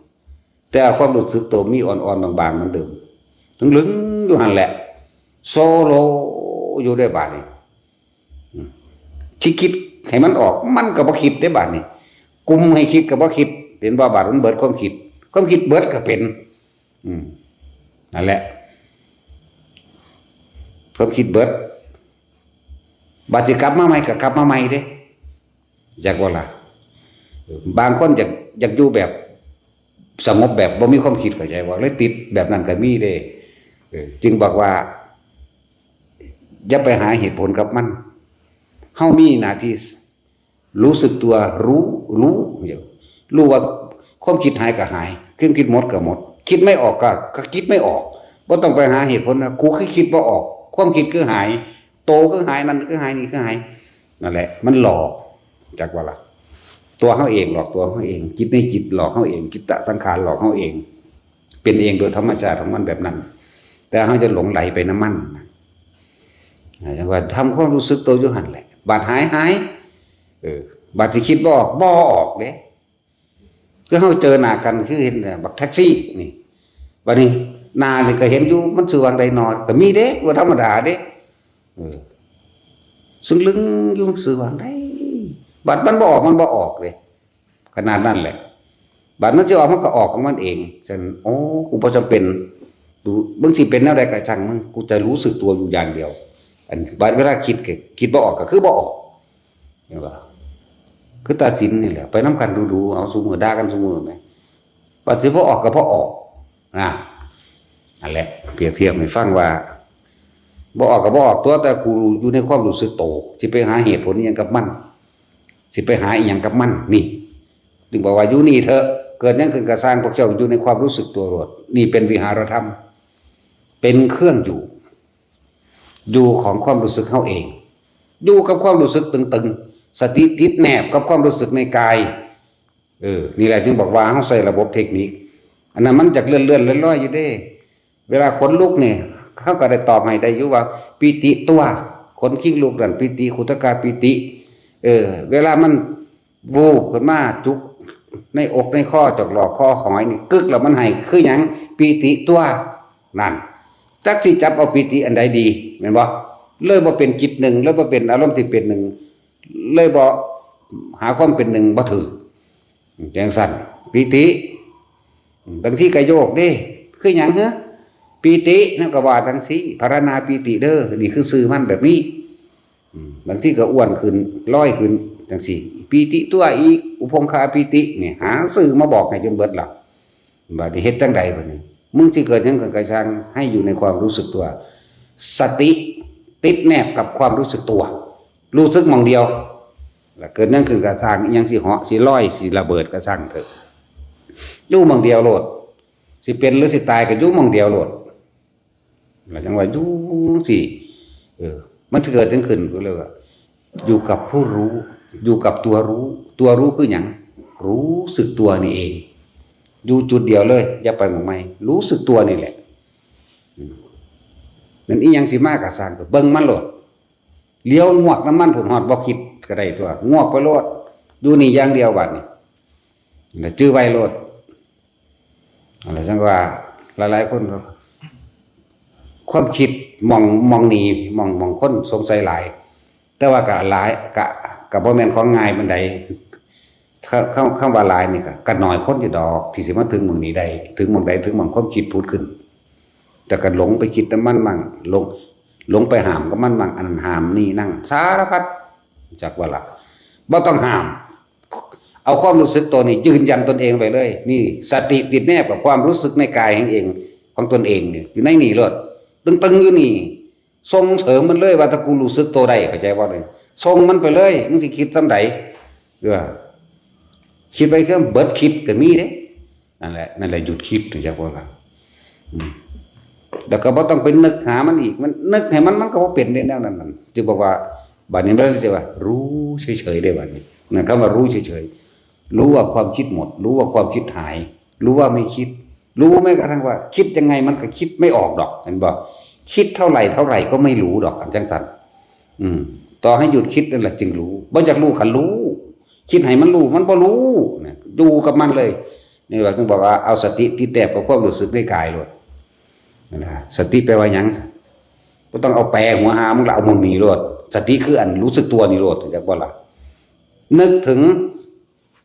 แต่ความรู้สึกโตมีอ่อนๆ บางๆ เหมือนเดิม เหลิงๆ อยู่หั่นแหละ โซโลอยู่ได้บาดนี่ อืม สิคิดให้มันออก มันก็บ่คิดได้บาดนี่ กุมให้คิดก็บ่คิด เห็นบ่ บาดมันเบิดความคิด ความคิดเบิดก็เป็น อืม นั่นแหละ ความคิดเบิด บาดสิกลับมาใหม่ก็กลับมาใหม่เด้ จักบ่ล่ะ บางคนอยาก อยากอยู่แบบสงบแบบบ่มีความคิด เข้าใจบ่ เลยติดแบบนั้นก็มีเด้ เออ จึงบอกว่า อย่าไปหาเหตุผลกับมัน เฮามีหน้าที่รู้สึกตัว รู้ รู้ รู้ว่าความคิดหายก็หาย ความคิดหมดก็หมด คิดไม่ออกก็ ก็คิดไม่ออก บ่ต้องไปหาเหตุผลนะ กูคือคิดบ่ออก ความคิดคือหาย โตคือหาย นั่นคือหาย นี่คือหาย นั่นแหละ มันหลอก จักว่าล่ะ ตัวเฮาเองหลอกตัวเฮาเอง จิตในจิตหลอกเฮาเอง จิตตสังขารหลอกเฮาเอง เป็นเองโดยธรรมชาติของมันแบบนั้น แต่เฮาจะหลงไหลไปนำมันนะ จังว่าทำความรู้สึกโตอยู่หั่นแหละ บาดหายหาย เออ บาดสิคิดบ่ออก บ่ออกเด้ คือเฮาเจอหน้ากัน คือเห็นเนี่ย บักแท็กซี่นี่ บัดนี้หน้านี่ก็เห็นอยู่ มันซื่อวางใดนอ ก็มีเด้ บ่ธรรมดาเด้ เออ ซึ่งลึงอยู่ ซื่อวางใด บัดมันบ่ออก มันบ่ออกเด้ ขนาดนั้นแหละ บัดมันสิออก มันก็ออกของมันเอง ฉะนั้น โอ้ กูบ่จำเป็น ดู มึงสิเป็นแนวใดก็ช่างมึง กูจะรู้สึกตัวอยู่อย่างเดียว อัน บัดเวลาคิดก็คิดบ่ออกก็คือบ่ออก เห็นบ่ คือตัดสินนี่แหละ ไปนำกันดูๆ เอาซุมื้อ ด่ากันซุมื้อแหม บัดสิบ่ออกก็บ่ออก นะ นั่นแหละ เปรียบเทียบให้ฟังว่า บ่ออกก็บ่ออกตัว แต่กูอยู่ในความรู้สึกโต สิไปหาเหตุผลอิหยังกับมัน สิไปหาอิหยังกับมัน นี่ จึงบอกว่าอยู่นี่เถอะ เกิดหยังขึ้นก็ซ่าง พวกเจ้าอยู่ในความรู้สึกตัวโลด นี่เป็นวิหารธรรม เป็นเครื่องอยู่ อยู่ของความรู้สึกเฮาเอง อยู่กับความรู้สึกตึงๆ สติติดแนบกับความรู้สึกในกาย เออ นี่แหละจึงบอกว่าเฮาใช้ระบบเทคนิค อันนั้นมันจักเลื่อนๆ ลอยๆ อยู่เด้ เวลาขนลุกเนี่ย เฮาก็ได้ตอบให้ได้อยู่ว่า ปีติตัว ขนคิงลุกนั่น ปีติ ขุทกาปีติ เออ เวลามัน วูบขึ้นมาจุกในอกในคอ จอกหลอกคอหอยนี่ กึกแล้วมันให้ คือหยัง ปีติตัว นั่น จักสิจับเอาปีติอันใดดี แม่นบ่ เลยบ่เป็นจิตหนึ่ง เลยบ่เป็นอารมณ์ที่เป็นหนึ่ง เลยบ่หาความเป็นหนึ่งบ่ถืก จังซั่น ปีติ บางทีก็โยกเด้ คือหยังเหรอ ปีติ นั่นก็ว่าจังซี่ พรรณนาปีติเด้อ นี่คือชื่อมันแบบนี้ อืม บางทีก็อ้วนขึ้น ลอยขึ้น จังซี่ ปีติตัวอีก อุพงคาปีติ นี่ หาชื่อมาบอกให้จนเบิดละ บัดนี้เฮ็ดจังใดบัดนี้ มึงสิเกิดหยังขึ้นก็ช่าง ให้อยู่ในความรู้สึกตัว สติติดแนบกับความรู้สึกตัว รู้สึกหม่องเดียว แล้วเกิดหยังขึ้นก็ช่าง อิหยังสิเหาะ สิลอย สิระเบิดก็ช่างเถอะ อยู่หม่องเดียวโลด สิเป็นหรือสิตายก็อยู่หม่องเดียวโลด แล้วจังว่าอยู่สิ เออ มันสิเกิดหยังขึ้นก็เลยว่า อยู่กับผู้รู้ อยู่กับตัวรู้ ตัวรู้คือหยัง รู้สึกตัวนี่เอง อยู่จุดเดียวเลย อย่าไปหม่องใหม่ รู้สึกตัวนี่แหละ อืม มันอีหยังสิมาก็ช่าง ก็เบิ่งมันโลด เหลียวงวกนำมันพุ้น ฮอดบ่คิดก็ได้ตัว งวกไปโลด อยู่นี่อย่างเดียวบัดนี้ แล้วจื่อไว้โลด อะไรจังว่า หลายๆ คนก็ ความคิดหม่อง หม่องนี่ หม่อง หม่องคนสงสัยหลาย แต่ว่าก็หลาย ก็ ก็บ่แม่นของง่ายปานใด ค- คำ คำว่าหลายนี่ก็ ก็น้อยคนอยู่ดอก ที่สิมาถึงหม่องนี้ได้ ถึงหม่องใด ถึงหม่องความคิดผุดขึ้น แต่ก็หลงไปคิดนำมันมั่ง หลง หลงไปห้ามกับมันมั่ง อันนั้นห้ามนี่นั่ง สารพัด จักว่าล่ะ บ่ต้องห้าม เอาความรู้สึกตัวนี้ยืนยันตนเองไว้เลย นี่ สติติดแนบกับความรู้สึกในกายของเอง ของตนเองนี่ อยู่ในนี่โลด ตึงๆ อยู่นี่ ส่งเสริมมันเลยว่าถ้ากูรู้สึกตัวได้ เข้าใจบ่เนี่ย ส่งมันไปเลย มึงสิคิดส่ำใด เออ คิดไปเครื่องเบิดคิดก็มีเด้ นั่นแหละ นั่นแหละหยุดคิด จักว่าล่ะ อืม แล้วก็บ่ต้องไปนึกหามันอีก มันนึกให้มัน มันก็บ่เป็นเด้แนวนั้นนั่น จึงบอกว่า บัดนี้มันจะว่า รู้เฉยๆได้บัดนี้นะ คำว่ารู้เฉยๆ รู้ว่าความคิดหมด รู้ว่าความคิดหาย รู้ว่าไม่คิด รู้แม้กระทั่งว่า คิดยังไงมันก็คิดไม่ออกดอก เห็นบ่ คิดเท่าไหร่เท่าไหร่ก็ไม่รู้ดอก กันจังสัน อืม ต่อให้หยุดคิดนั่นแหละจึงรู้ บ่อยากรู้คันรู้ คิดให้มันรู้ มันบ่รู้นะ อยู่กับมันเลย นี่ว่าถึงบอกว่าเอาสติติดแนบกับความรู้สึกในกายโลดนะ สติแปลว่าหยัง บ่ต้องเอาแปลหัวหามึงละ เอาหม่องนี้โลด สติคืออันรู้สึกตัวนี่โลด จักบ่ล่ะ นึกถึง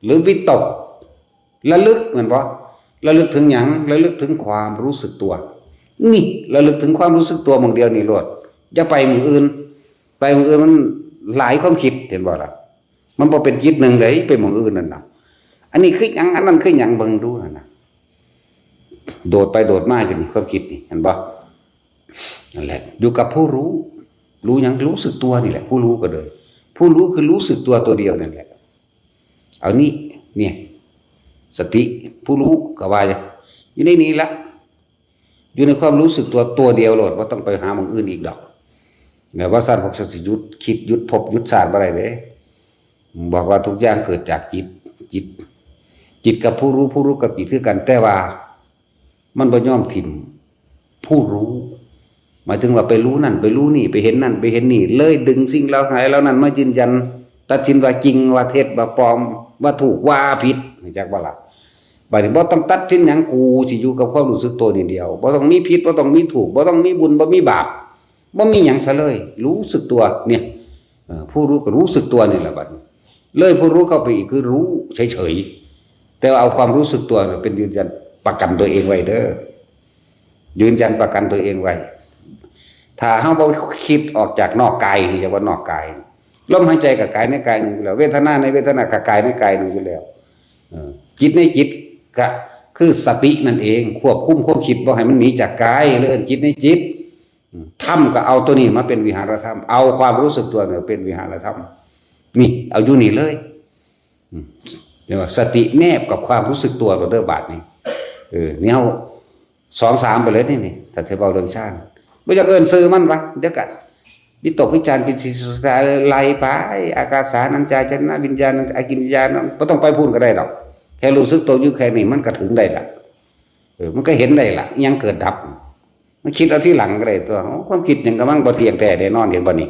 หรือวิตก ระลึก แม่นบ่ ระลึกถึงหยัง ระลึกถึงความรู้สึกตัว นี่ ระลึกถึงความรู้สึกตัวหม่องเดียวนี่โลด อย่าไปหม่องอื่น ไปหม่องอื่นมันหลายความคิด เห็นบ่ล่ะ มันบ่เป็นจิตหนึ่งเลย ไปหม่องอื่นนั่นน่ะ อันนี้คือหยัง อันนั้นคือหยัง เบิ่งดูนั่นน่ะ โดดไปโดดมาอยู่นี่ ความคิดนี่ เห็นบ่ นั่นแหละ อยู่กับผู้รู้ รู้หยัง รู้สึกตัวนี่แหละ ผู้รู้ก็เลย ผู้รู้คือรู้สึกตัวตัวเดียวนั่นแหละ เอานี่ เนี่ย สติ ผู้รู้ก็ว่าอยู่ในนี้ละ อยู่ในความรู้สึกตัวตัวเดียวโลด บ่ต้องไปหาหม่องอื่นอีกดอก แล้วว่าซั่นพวกสัตว์สิหยุดคิด หยุดภพ หยุดชาติบ่ได้เด้ บอกว่าทุกอย่างเกิดจากจิต จิต จิตกับผู้รู้ ผู้รู้กับจิตคือกัน แต่ว่ามันบ่ยอมถิ่มผู้รู้ หมายถึงว่าไปรู้นั่น ไปรู้นี่ ไปเห็นนั่น ไปเห็นนี่ เลยดึงสิ่งเหล่าหายเหล่านั้นมายืนยัน ตัดสินว่าจริง ว่าเท็จ ว่าปลอม ว่าถูก ว่าผิด รู้จักบ่ล่ะ บัดนี้บ่ต้องตัดสินหยัง กูสิอยู่กับความรู้สึกตัวนี่เดียว บ่ต้องมีผิด บ่ต้องมีถูก บ่ต้องมีบุญ บ่มีบาป บ่มีหยังซะเลย รู้สึกตัว เนี่ย เอ่อ ผู้รู้ก็รู้สึกตัวนี่แหละบัดนี้ เลยผู้รู้เข้าไปอีกคือรู้เฉยๆ แต่ว่าเอาความรู้สึกตัวเป็นยืนยันประกันตัวเองไว้เด้อ ยืนยันประกันตัวเองไว้ ถ้าเฮาบ่คิดออกจากนอกกาย เรียกว่านอกกาย ลมหายใจกับกายในกายหนึ่งอยู่แล้ว เวทนาในเวทนากับกายในกายหนึ่งอยู่แล้ว เออ จิตในจิตก็คือสตินั่นเอง ควบคุมความคิดบ่ให้มันหนีจากกาย เลยเอิ้นจิตในจิต อืม ธรรมก็เอาตัวนี้มาเป็นวิหารธรรม เอาความรู้สึกตัวเนี่ยเป็นวิหารธรรม นี่ เอาอยู่นี่เลย อืม เรียกว่าสติแนบกับความรู้สึกตัวเราเด้อบาดนี้ เออ เนี่ย สองสามไปเลยนี่นี่ ถ้าจะเว้าเรื่องฌาน บ่อยากเอิ้นชื่อมันวะ เดี๋ยวก็วิตกวิจารณ์เป็นสีสุดท้าย ไล่ไป อากาสานัญจายตนะ วิญญาณัญจายกิริยานั้น บ่ต้องไปพู้นก็ได้ดอก แค่รู้สึกตัวอยู่แค่นี้มันก็ถึงได้ละ เออ มันก็เห็นได้ละ ยังเกิดดับ มันคิดเอาทีหลังก็ได้ตัว โอ้ ความคิดหยังก็มันบ่เที่ยงแท้แน่นอน เห็นบ่นี่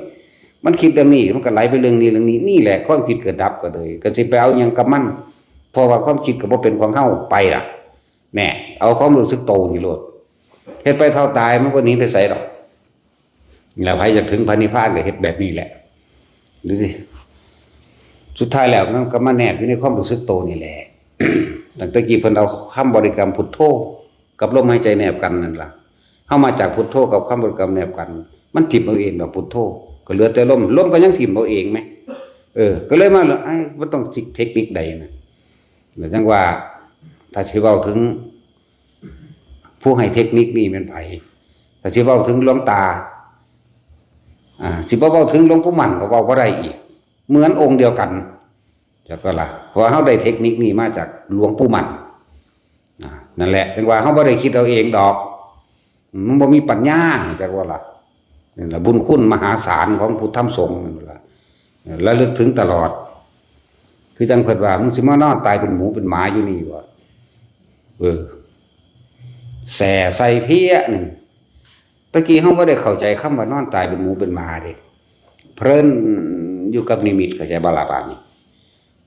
มันคิดเรื่องนี้ มันก็ไหลไปเรื่องนี้เรื่องนี้ นี่แหละความคิดเกิดดับก็เลย ก็สิไปเอาหยังกับมัน เพราะว่าความคิดก็บ่เป็นของเฮา ไปล่ะ แน่ เอาความรู้สึกโตนี่โลด เฮ็ดไปเท่าตายมันบ่หนีไปไสดอก แล้วไผอยากถึงพระนิพพานก็เฮ็ดแบบนี้แหละ ดูสิ สุดท้ายแล้วมันก็มาแนบอยู่ในความรู้สึกโตนี่แหละ ตั้งแต่กี้เพิ่นเอาคำบริกรรมพุทโธกับลมหายใจแนบกันนั่นล่ะ เฮามาจากพุทโธกับคำบริกรรมแนบกัน มันถิ่มเอาเองดอกพุทโธ ก็เหลือแต่ลม ลมก็ยังถิ่มเอาเองแหม เออ ก็เลยมา ไอ้ มันต้องเทคนิคใดนะ แล้วจั่งว่า ถ้าสิเว้าถึง ผู้ให้เทคนิคนี่แม่นไผ ถ้าสิเว้าถึงหลวงตา อ่า สิบ่เว้าถึงหลวงปู่มั่นก็เว้าบ่ได้อีก เหมือนองค์เดียวกัน จักว่าล่ะ เพราะว่าเฮาได้เทคนิคนี้มาจากหลวงปู่มั่น อ่า นั่นแหละ จั่งว่าเฮาบ่ได้คิดเอาเองดอก มันบ่มีปัญญา จักว่าล่ะ นั่นล่ะ บุญคุณมหาศาลของพุทธธรรมสงฆ์นั่นล่ะ ระลึกถึงตลอด คือจั่งเพิ่นว่า มึงสิมานอนตายเป็นหมูเป็นหมาอยู่นี่บ่ เออ แส่ใส่เพี้ยหนึ่ง ตะกี้เฮาบ่ได้เข้าใจคำว่านอนตายเป็นหมูเป็นหมาเด้ เพลินอยู่กับนิมิต เข้าใจบ่ล่ะบาดนี้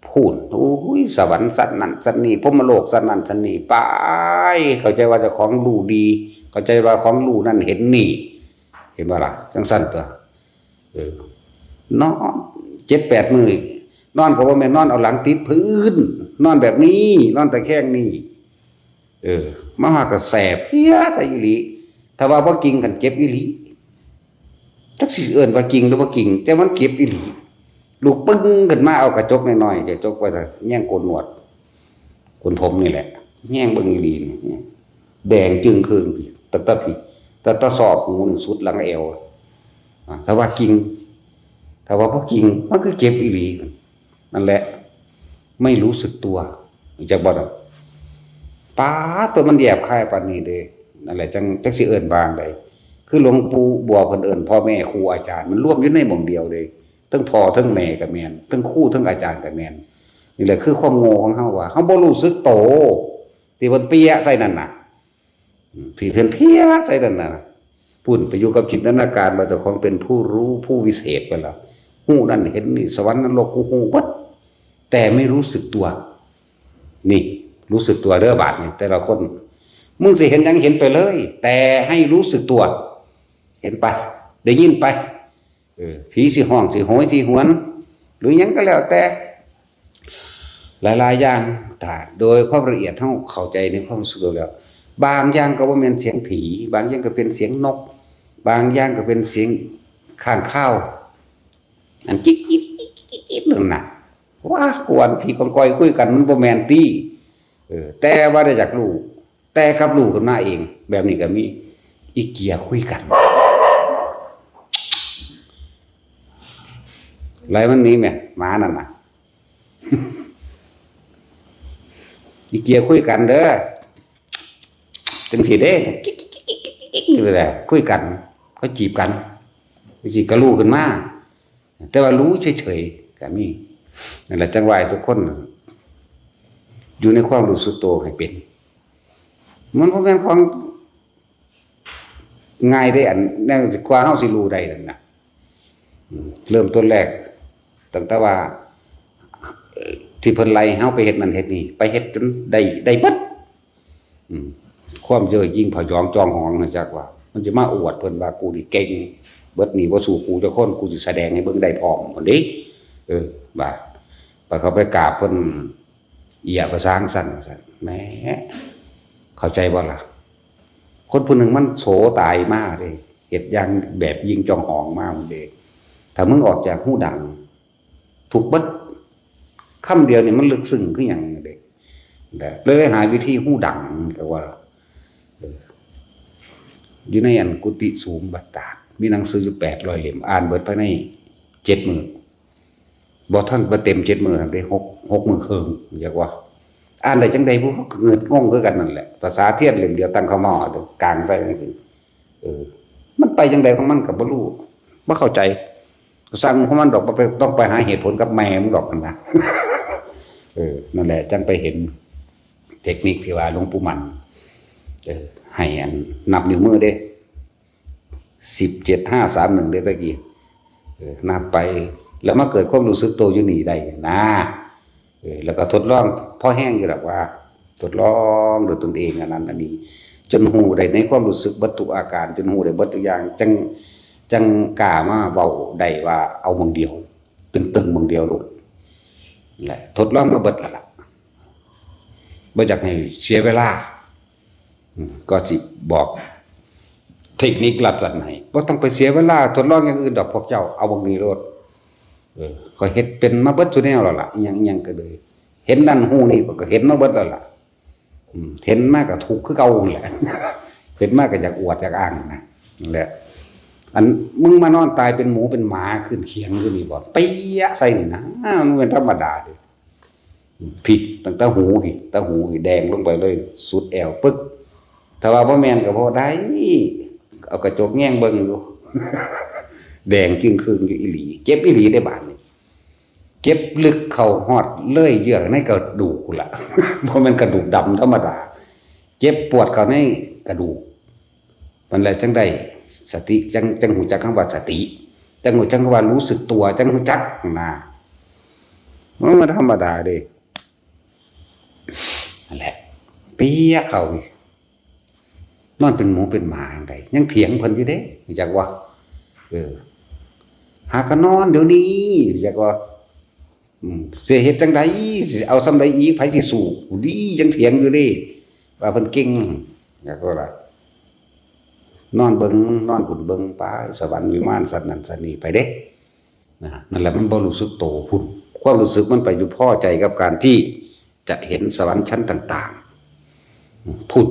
พู้น โอ้ย สวรรค์ชั้นนั้นชั้นนี้ พรหมโลกชั้นนั้นชั้นนี้ ไป เข้าใจว่าเจ้าของรู้ดี เข้าใจว่าของรู้นั่นเห็นนี่ เห็นบ่ล่ะ จั่งซั่นตั๊ว เออ นอนเจ็ดแปดมื้อ นอนก็บ่แม่นนอนเอาหลังติดพื้น นอนแบบนี้ นอนตะแคงนี่ เออ มาฮอดก็แสบเพี้ยใส่อีหลี ถ้าว่าบ่กิ่งกันเจ็บอีหลี จักสิเอิ้นว่ากิ่งหรือบ่กิ่ง แต่มันเจ็บอีหลี ลุกปึ้งขึ้นมาเอากระจกน้อยๆ กระจกไว้แยงโกนหนวด โกนผมนี่แหละ แยงเบิ่งอีหลีนี่ แดงจึ่งครึ่ง ตั้งแต่พี้ ตั้งแต่ซอกหูนี่สุดหลังเอว อ่า ถ้าว่ากิ่ง ถ้าว่าบ่กิ่ง มันคือเจ็บอีหลี นั่นแหละ ไม่รู้สึกตัว จักบ่ล่ะ ป๊าด ตัวมันแยบคายปานนี้เด้ นั่นแหละ จั่ง จักสิเอิ้นว่าจั่งใด คือหลวงปู่บัวเพิ่นเอิ้นพ่อแม่ครูอาจารย์ มันรวมอยู่ในหม่องเดียวเลย ทั้งพ่อทั้งแม่ก็แม่น ทั้งครูทั้งอาจารย์ก็แม่น นี่แหละคือความโง่ของเฮา ว่าเฮาบ่รู้สึกโต ที่เพิ่นเปียใส่นั่นน่ะ อืม ที่เพิ่นเพี้ยใส่นั่นน่ะ ปุ้นไปอยู่กับจินตนาการว่าเจ้าของเป็นผู้รู้ผู้วิเศษไปแล้ว ฮู้นั่นเห็นนี่ สวรรค์นรกกูฮู้หมด แต่ไม่รู้สึกตัว นี่ รู้สึกตัวเด้อบาดนี่ แต่ละคน มึงสิเห็นหยังเห็นไปเลย แต่ให้รู้สึกตัว เห็นไป ได้ยินไป เออ ผีสิฮ้องสิโหยสิหวน หรือหยังก็แล้วแต่ หลายๆอย่าง ถ้าโดยความละเอียดเฮาเข้าใจในความรู้สึกตัวแล้ว บางอย่างก็บ่แม่นเสียงผี บางอย่างก็เป็นเสียงนก บางอย่างก็เป็นเสียงค้างคาว อันจิ๊กจิ๊กจิ๊กจิ๊กจิ๊กนั่นน่ะ ว้า กวนผีกองกอยคุยกันมันบ่แม่นตี้ เออ แต่ว่าได้จากลูก แต่กับลูกขึ้นมาเอง แบบนี้ก็มี อีเกียคุยกัน ไรมันหนี้แม่หมานั่นน่ะ อีเกียคุยกันเด้อ จังสิเด้ นี่แหละ คุยกัน เขาจีบกัน จีบกับลูกขึ้นมา แต่ว่ารู้เฉยๆก็มี นั่นแหละ จังหวะทุกคน อยู่ในความรู้สึกตัวให้เป็น มันบ่แม่นของง่ายเด้ อันนั้นกว่าเฮาสิรู้ได้นั่นน่ะ อืม เริ่มต้นแรก ตั้งแต่ว่า เอ่อ ที่เพิ่นไล่เฮาไปเฮ็ดนั่นเฮ็ดนี่ ไปเฮ็ดจนได้ ได้เบิด อืม ความเย่อหยิ่งพยองจองหอง จักว่า มันสิมาอวดเพิ่นว่ากูนี่เก่ง เบิดนี่บ่สู้กูจักคน กูสิแสดงให้เบิ่งได้พร้อม พุ่นเด้ เออ ว่า บัดเขาไปกราบเพิ่น เอี้ย ภาษาจั่งซั้น ว่าซั่น แหม เข้าใจบ่ล่ะ คนผู้หนึ่งมันโสตายมาเด้ เฮ็ดอย่างแบบหยิ่งจองหองมา พุ่นเด้ ถ้ามึงออกจากฮูดัง ถูกเบิด คำเดียวนี่มันลึกซึ้งคือหยังเด้ แต่เลยหาวิธีฮูดัง ก็ว่า เออ อยู่ในอันกุฏิสูงบัดตาก มีหนังสืออยู่แปดร้อยเล่ม อ่านเบิดภายในเจ็ดมื้อ บ่ทันบ่เต็มเจ็ดมื้อ เด้ หก หกมื้อครึ่ง อยากว่า อ่านได้จังใด๋บุ ก็เงิดงงคือกันนั่นแหละ ภาษาเทียนเล่มเดียวตั้งเข้าหม้อ กางใส่จังซี่ เออ มันไปจังใด๋ของมันก็บ่รู้ บ่เข้าใจ ก็สั่งของมันดอก บ่ไป ต้องไปหาเหตุผลกับแม่มึงดอกหั่นนะ เออ นั่นแหละ จั่งไปเห็นเทคนิคที่ว่าหลวงปู่มั่น เออ ให้อันนับนิ้วมือเด้ สิบ เจ็ด ห้า สาม หนึ่ง เด้ตะกี้ เออ นับไป แล้วมาเกิดความรู้สึกตัวอยู่นี่ได้นะ เออ แล้วก็ทดลอง พอแฮงอยู่ดอกว่า ทดลองด้วยตนเองอันนั้นอันนี้ จนฮู้ได้ในความรู้สึกเบิดทุกอาการ จนฮู้ได้เบิดทุกอย่าง จั่ง จั่งกล้ามาเว้าได้ว่าเอาหม่องเดียว ตึงๆ หม่องเดียวโลด แหละ ทดลองมาเบิดแล้วล่ะ บ่อยากให้เสียเวลา อืม ก็สิบอกเทคนิคลับสั้นให้ บ่ต้องไปเสียเวลาทดลองอย่างอื่นดอกพวกเจ้า เอาหม่องนี้โลด เออ ข้อยเฮ็ดเป็นมาเบิดซุแนวแล้วล่ะ อิหยังๆ ก็เลย เห็นนั่นฮู้นี่ ข้อยก็เห็นมาเบิดแล้วล่ะ อืม เห็นมาก็ทุกข์คือเก่านั่นแหละ เห็นมาก็อยากอวดอยากอ้างนะ นั่นแหละ อันมึงมานอนตายเป็นหมูเป็นหมาขึ้นเขียงอยู่นี่บ่ เปี้ยะใส่นี่นะ มันเป็นธรรมดาเด้ ผิดตั้งแต่หูพี่ แต่หูพี่แดงลงไปเลย สุดแอวปึ๊ก ถ้าว่าบ่แม่นก็บ่ได้ เอากระจกแยงเบิ่งอยู่ แดงจึ่งครึ่งอยู่อีหลี เจ็บอีหลีได้บาดนี่ เจ็บลึกเข้าฮอดเลยเยื่อในกระดูกพุ้นล่ะ บ่แม่นกระดูกดำธรรมดา เจ็บปวดเข้าในกระดูก มันแหละจั่งได้สติ จั่ง จั่งฮู้จักคำว่าสติ จั่งฮู้จักคำว่ารู้สึกตัว จั่งฮู้จักนะ มันบ่ธรรมดาเด้ นั่นแหละ เปี้ยะเข้าอีก นอนเป็นหมูเป็นหมาจั่งใด ยังเถียงเพิ่นอยู่เด้ จักว่า เออ หากะนอนเดี๋ยวนี้ จักว่า อืม สิเฮ็ดจั่งใด สิเอาส่ำใดอีก ไผสิสู้ ผู้ดียังเถียงอยู่เด้ ว่าเพิ่นเก่ง จักว่าล่ะ นอนเบิ่ง นอนพุ้นเบิ่งไป สวรรค์วิมานสันนั่นสันนี่ไปเด้ นะ นั่นแหละมันบ่รู้สึกโตพุ้น ความรู้สึกมันไปอยู่พอใจกับการที่จะเห็นสวรรค์ชั้นต่างๆ พุ้น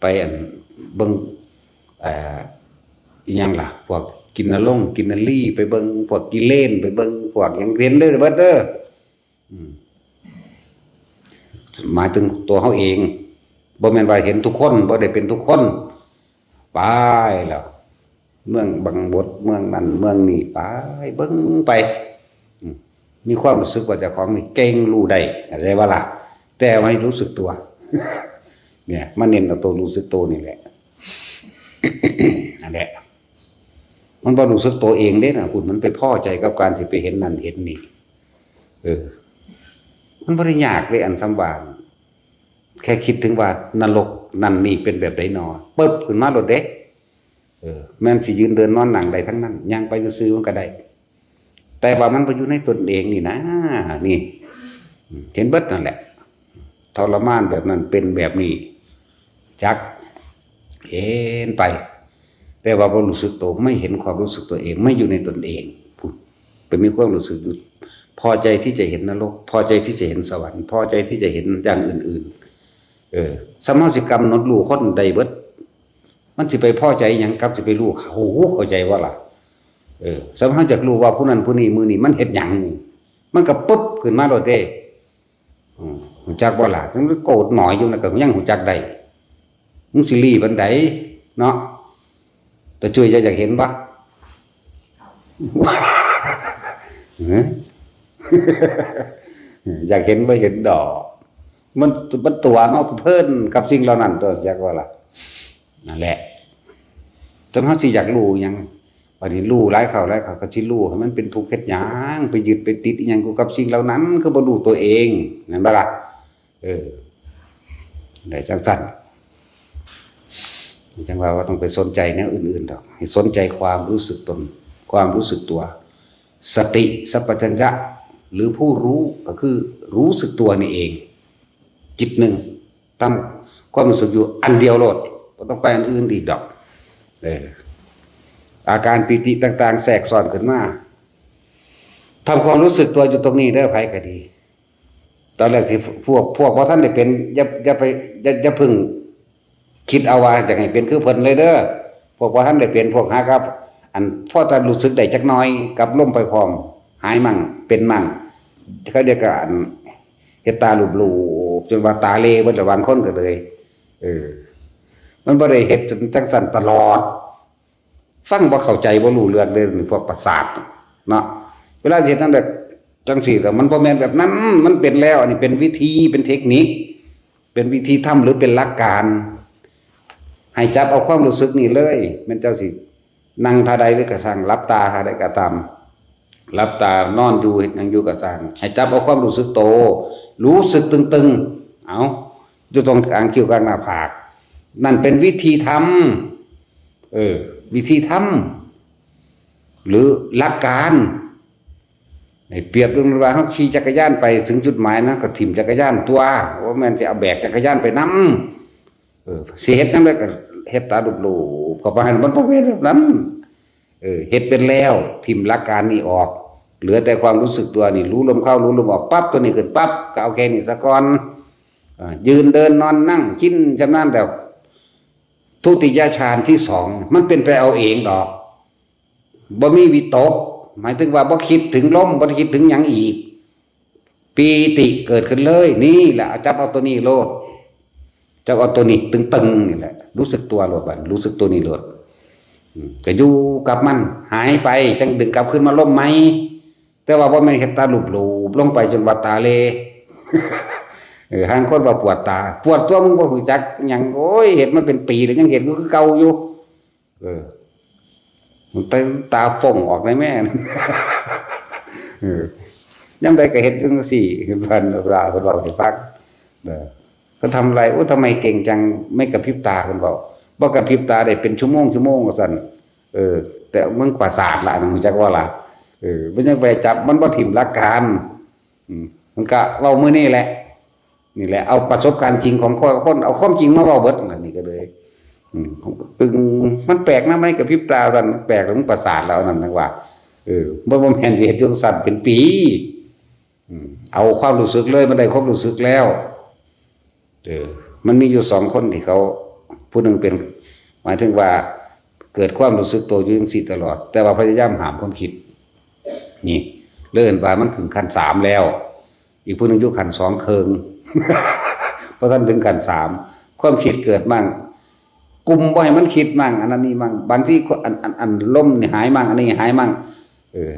ไปอันเบิ่ง เอ่อ อิหยังล่ะ พวกกินนรงค์ กินนรี ไปเบิ่ง พวกกิเลน ไปเบิ่ง พวกหยังเห็นเด้อเบิดเด้อ อืม หมายถึงตัวเฮาเอง บ่แม่นว่าเห็นทุกคน บ่ได้เป็นทุกคน ไปแล้ว เมืองบังบด เมืองนั่นเมืองนี่ไป เบิ่งไป อืม มีความรู้สึกว่าเจ้าของนี่เก่ง รู้ได้ เข้าใจบ่ล่ะ แต่ว่าให้รู้สึกตัว เนี่ย มาเน้นเอาตัวรู้สึกตัวนี่แหละ นั่นแหละ มันบ่รู้สึกตัวเองเด้นะ คุณ มันไปพอใจกับการสิไปเห็นนั่นเห็นนี่ เออ มันบ่ได้ยากเลย อันสำว่า แค่คิดถึงว่านรกนั่นนี่เป็นแบบใดหนอ ปึ๊บขึ้นมาโลดเด้ เออ แม่นสิยืนเดินนอนนั่งได้ทั้งนั้น ย่างไปซื่อๆมันก็ได้ แต่ว่ามันบ่อยู่ในตนเองนี่นะ นี่ อืม เห็นเบิดนั่นแหละ ทรมานแบบนั้น เป็นแบบนี้ จัก เห็นไป แต่ว่าบ่รู้สึกตัว ไม่เห็นความรู้สึกตัวเอง ไม่อยู่ในตนเอง พุ้น ไปมีความรู้สึกอยู่ พอใจที่จะเห็นนรก พอใจที่จะเห็นสวรรค์ พอใจที่จะเห็นอย่างอื่นๆ เออ สำเฮาสิกำหนดรู้คนได้เบิด มันสิไปพอใจหยังกับสิไปรู้เขา เข้าใจบ่ล่ะ เออ สำเฮาอยากรู้ว่าผู้นั้นผู้นี้มื้อนี้มันเฮ็ดหยัง มันก็ปึ๊บขึ้นมาโลดเด้ อืม รู้จักบ่ล่ะ ถึงโกรธหน่อยอยู่นะก็ยังรู้จักได้ มึงสิรีปานใดเนาะ แต่ช่วยอยากเห็นบ่ ฮะ อยากเห็นบ่เห็นดอก มัน มันตั๋วเฮาเพลินกับสิ่งเหล่านั้นตัว จักว่าล่ะ นั่นแหละ จนเฮาสิอยากรู้หยัง บัดนี้รู้หลายเข้าหลายเข้าก็สิรู้ให้มันเป็นทุกข์เฮ็ดหยัง ไปยึดไปติดอีหยังอยู่กับสิ่งเหล่านั้น คือบ่รู้ตัวเอง แม่นบ่ล่ะ เออ ได้จังซั่น จังว่าบ่ต้องไปสนใจแนวอื่นๆดอก ให้สนใจความรู้สึกตน ความรู้สึกตัว สติสัมปชัญญะ หรือผู้รู้ก็คือรู้สึกตัวนี่เอง จิตหนึ่ง ตั้งความรู้สึกอยู่อันเดียวโลด บ่ต้องไปอันอื่นอีกดอก เออ อาการปีติต่างๆ แทรกซ้อนขึ้นมา ทำความรู้สึกตัวอยู่ตรงนี้เด้อ ไผก็ดี ตอนแรกที่พวก พวกบ่ทันได้เป็น อย่า อย่าไป อย่า อย่าเพิ่งคิดเอาว่าอยากให้เป็นคือเพิ่นเลยเด้อ พวกบ่ทันได้เป็น พวกหากับ อันพอจะรู้สึกได้จักหน่อย กับลมไปพร้อม หายมั่ง เป็นมั่ง เขาเรียกว่าอัน เฮ็ดตาหลูบๆ จนว่าตาเหล่เบิดละ บางคนก็เลย เออ มันบ่ได้เฮ็ดจนจังซั่นตลอด ฟังบ่เข้าใจ บ่รู้เรื่องเด้อ พวกประสาทเนาะ เวลาสิเฮ็ดนั่นแบบจังซี่ แล้วมันบ่แม่นแบบนั้น มันเป็นแล้ว อันนี้เป็นวิธี เป็นเทคนิค เป็นวิธีทำ หรือเป็นหลักการ ให้จับเอาความรู้สึกนี่เลย แม่นเจ้าสินั่งท่าใดหรือก็ช่าง หลับตาท่าใดก็ตาม หลับตานอนอยู่ เฮ็ดหยังอยู่ก็ช่าง ให้จับเอาความรู้สึกโต รู้สึกตึงๆ เอา อยู่ตรงกลางคิ้วกลางหน้าผาก นั่นเป็นวิธีทำ เออ วิธีทำ หรือหลักการ ให้เปรียบเรื่องว่าเฮาขี่จักรยานไปถึงจุดหมายนะ ก็ถิ่มจักรยานตัว ว่าแม่นสิเอาแบกจักรยานไปนำ เออ สิเฮ็ดจั่งใดก็เฮ็ดตาหลูบๆ เข้าไป มันบ่แม่นแบบนั้น เออ เฮ็ดเป็นแล้ว ถิ่มหลักการนี่ออก เหลือแต่ความรู้สึกตัวนี่ รู้ลมเข้า รู้ลมออกปั๊บ ตัวนี้ขึ้นปั๊บ ก็เอาแค่นี้ซะก่อน อ่า ยืนเดินนอนนั่ง ชินชำนาญแล้ว ทุติยฌานที่สอง มันเป็นไปเอาเองดอก บ่มีวิตก หมายถึงว่าบ่คิดถึงลม บ่ได้คิดถึงหยังอีก ปีติเกิดขึ้นเลย นี่แหละ จับเอาตัวนี้โลด จับเอาตัวนี้ตึงๆ นี่แหละ รู้สึกตัวโลดบัด รู้สึกตัวนี้โลด อืม ก็อยู่กับมัน หายไป จั่งดึงกลับคืนมาลมใหม่ แต่ว่าบ่แม่นเฮ็ดตาหลูบๆ ลงไปจนว่าตาเหล่ เออ ห่างคนว่าปวดตา ปวดตัว มึงบ่รู้จักหยัง โอ้ย เฮ็ดมาเป็นปีแล้วยังเฮ็ดอยู่คือเก่าอยู่ เออ มันตา ตาฟงออกในแม่น เออ ยามใดก็เฮ็ดจั่งซี้ เพิ่นว่า เพิ่นเว้าให้ฟัง เออ ก็ทำอะไร โอ้ ทำไมเก่งจัง ไม่กระพริบตา เพิ่นเว้า บ่กระพริบตาได้เป็นชั่วโมง ชั่วโมง ว่าซั่น เออ แต่มึงประสาทละ มึงจักว่าล่ะ เออ มันยังไปจับ มันบ่ถิ่มหลักการ อืม มันก็เว้ามื้อนี้แหละ นี่แหละ เอาประสบการณ์จริงของคน เอาความจริงมาเว้าเบิด อันนี้ก็เลย อืม ตึง มันแปลกนะ ไม่กระพริบตาซั่น มันแปลกแล้ว มันประสาทแล้ว นั่นนะว่า เออ บ่ บ่แม่นสิเฮ็ดจั่งซั่นเป็นปี อืม เอาความรู้สึกเลย มันได้ความรู้สึกแล้ว เออ มันมีอยู่สองคนที่เขา ผู้หนึ่งเป็น หมายถึงว่า เกิดความรู้สึกตัวอยู่จั่งซี้ตลอด แต่ว่าพยายามห้ามความคิด นี่ เอิ้นว่ามันขึ้นขั้นสามแล้ว อีกผู้หนึ่งอยู่ขั้นสองเคิ่ง บ่ทันถึงขั้นสาม ความคิดเกิดมั่ง กลุ่มบ่ให้มันคิดมั่ง อันนั้นนี่มั่ง บางทีก็อันอันอันลมนี่หายมั่ง อันนี้หายมั่ง เออ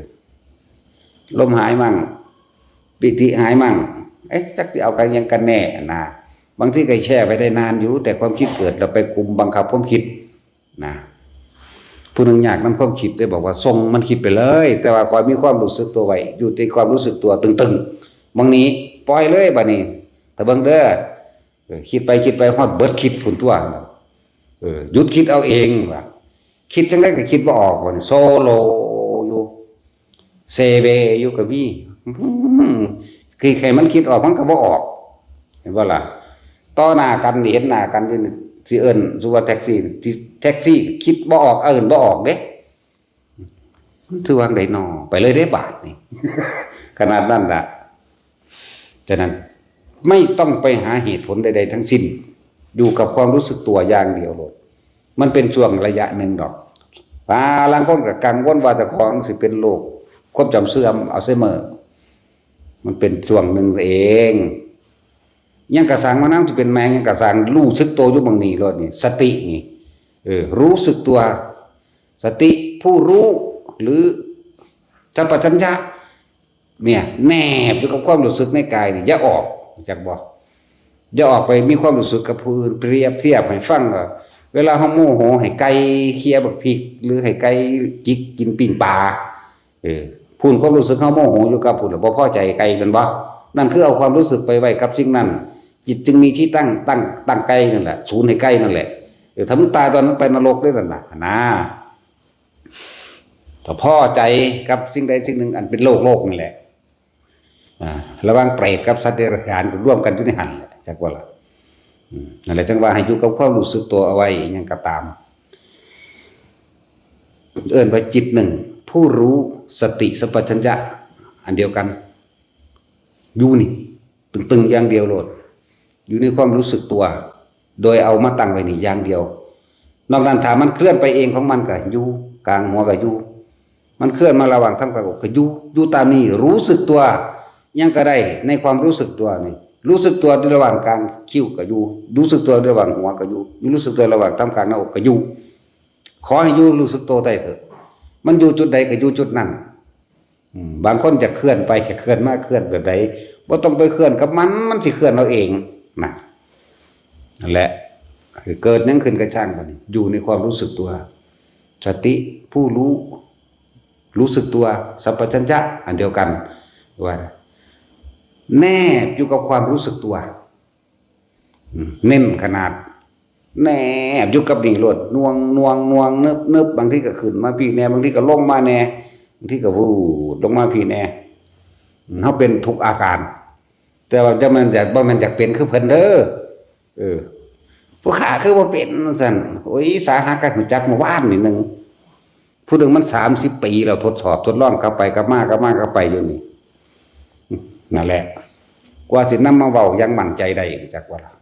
ลมหายมั่ง ปีติหายมั่ง เอ๊ะ จักสิเอากันยังกันแน่นะ บางทีก็แช่ไปได้นานอยู่ แต่ความคิดเกิด เราไปคุมบังคับความคิดนะ ผู้หนึ่งยากนำความคิด เลยบอกว่าส่งมันคิดไปเลย แต่ว่าคอยมีความรู้สึกตัวไว้ อยู่ที่ความรู้สึกตัวตึงๆ บางนี้ปล่อยเลยบัดนี้ แต่เบิ่งเด้อ เออ คิดไปคิดไปฮอดเบิดคิดพุ้นตัว เออ หยุดคิดเอาเองว่ะ คิดจังได๋ก็คิดบ่ออกบัดนี้ โซโลอยู่ เซเวอยู่ก็มี อืม คือให้มันคิดออกมันก็บ่ออก เห็นบ่ล่ะ ต่อหน้ากันนี่ เห็นหน้ากันอยู่นี่ สิเอิ้น สุว่าแท็กซี่ สิ แท็กซี่ คิดบ่ออก เอิ้นบ่ออกเด้ มันถือว่าได๋นอ ไปเลยเด้บาดนี่ ขนาดนั้นล่ะ ฉะนั้นไม่ต้องไปหาเหตุผลใดๆทั้งสิ้น อยู่กับความรู้สึกตัวอย่างเดียวโลด มันเป็นช่วงระยะหนึ่งดอก อ่า ลางคนก็กังวลว่าเจ้าของสิเป็นโรคความจำเสื่อม อัลไซเมอร์ มันเป็นช่วงหนึ่งเอง ยังกะสังว่าน้ำสิเป็นแมง ยังกะสัง รู้สึกตัวอยู่หม่องนี้โลดนี่ สตินี่ เออ รู้สึกตัว สติ ผู้รู้ หรือสัมปชัญญะ เนี่ย แนบอยู่กับความรู้สึกในกายนี่ อย่าออก จักบ่ อย่าออกไปมีความรู้สึกกับผู้อื่น เปรียบเทียบให้ฟังว่า เวลาเฮาโมโห ให้ไก่เขี่ยบักพริก หรือให้ไก่จิกกินปิ้งปลา เออ พุ้นความรู้สึกเฮาโมโหอยู่กับพุ้น แล้วบ่พอใจไก่แม่นบ่ นั่นคือเอาความรู้สึกไปไว้กับสิ่งนั้น จิตจึงมีที่ตั้ง ตั้ง ตั้งไก่นั่นแหละ ศูนย์ให้ไก่นั่นแหละ เออ ถ้ามึงตายตอนนั้นไปนรกเด้อนั่นน่ะ นะ ถ้าพอใจกับสิ่งใดสิ่งหนึ่งอันเป็นโลก โลกนี่แหละ อ่า ระหว่างเปรตกับสัตว์เดรัจฉานก็ร่วมกันอยู่ในหั่นแหละ จักว่าล่ะ อืม นั่นแหละ จังว่าให้อยู่กับความรู้สึกตัวเอาไว้ อิหยังก็ตาม เอิ้นว่าจิตหนึ่ง ผู้รู้ สติสัมปชัญญะ อันเดียวกัน อยู่นี่ ตึงๆอย่างเดียวโลด อยู่ในความรู้สึกตัว โดยเอามาตั้งไว้นี่อย่างเดียว นอกนั้นถ้ามันเคลื่อนไปเองของมันก็อยู่ กลางหัวก็อยู่ มันเคลื่อนมาระหว่างท่ามกลางอกก็อยู่ อยู่ตามนี้ รู้สึกตัว ยังก็ได้ในความรู้สึกตัวนี่ รู้สึกตัวในระหว่างกลางคิ้วก็อยู่ รู้สึกตัวในระหว่างหัวก็อยู่ รู้สึกตัวระหว่างท่ามกลางหน้าอกก็อยู่ ขอให้อยู่รู้สึกตัวได้เถอะ มันอยู่จุดใดก็อยู่จุดนั้น อืม บางคนจะเคลื่อนไป จะเคลื่อนมา เคลื่อนแบบใด บ่ต้องไปเคลื่อนกับมัน มันสิเคลื่อนเอาเองนะ นั่นแหละ เกิดหยังขึ้นก็ช่างบัดนี้ อยู่ในความรู้สึกตัว สติ ผู้รู้ รู้สึกตัว สัมปชัญญะ อันเดียวกัน ว่า แนบอยู่กับความรู้สึกตัว อืม เน้นขนาด แนบอยู่กับนี่โลด หน่วง หน่วง หน่วง นึบ นึบ บางทีก็ขึ้นมาพี้แน่ บางทีก็ลงมาแน่ บางทีก็วืดลงมาพี้แน่ อืม เฮาเป็นทุกอาการ แต่ว่าจะแม่นอยาก บ่แม่นอยากเป็นคือเพิ่นเด้อ เออ ผู้ข้าคือบ่เป็นว่าซั่น โอ้ย สาหัสก็รู้จักเมื่อวานนี่หนึ่ง ผู้หนึ่งมันสามสิบปีแล้ว ทดสอบทดลองกลับไปกลับมากลับมากลับไปอยู่นี่ นั่นแหละ กว่าสินำมาเว้าอย่างมั่นใจได้ จักว่าล่ะ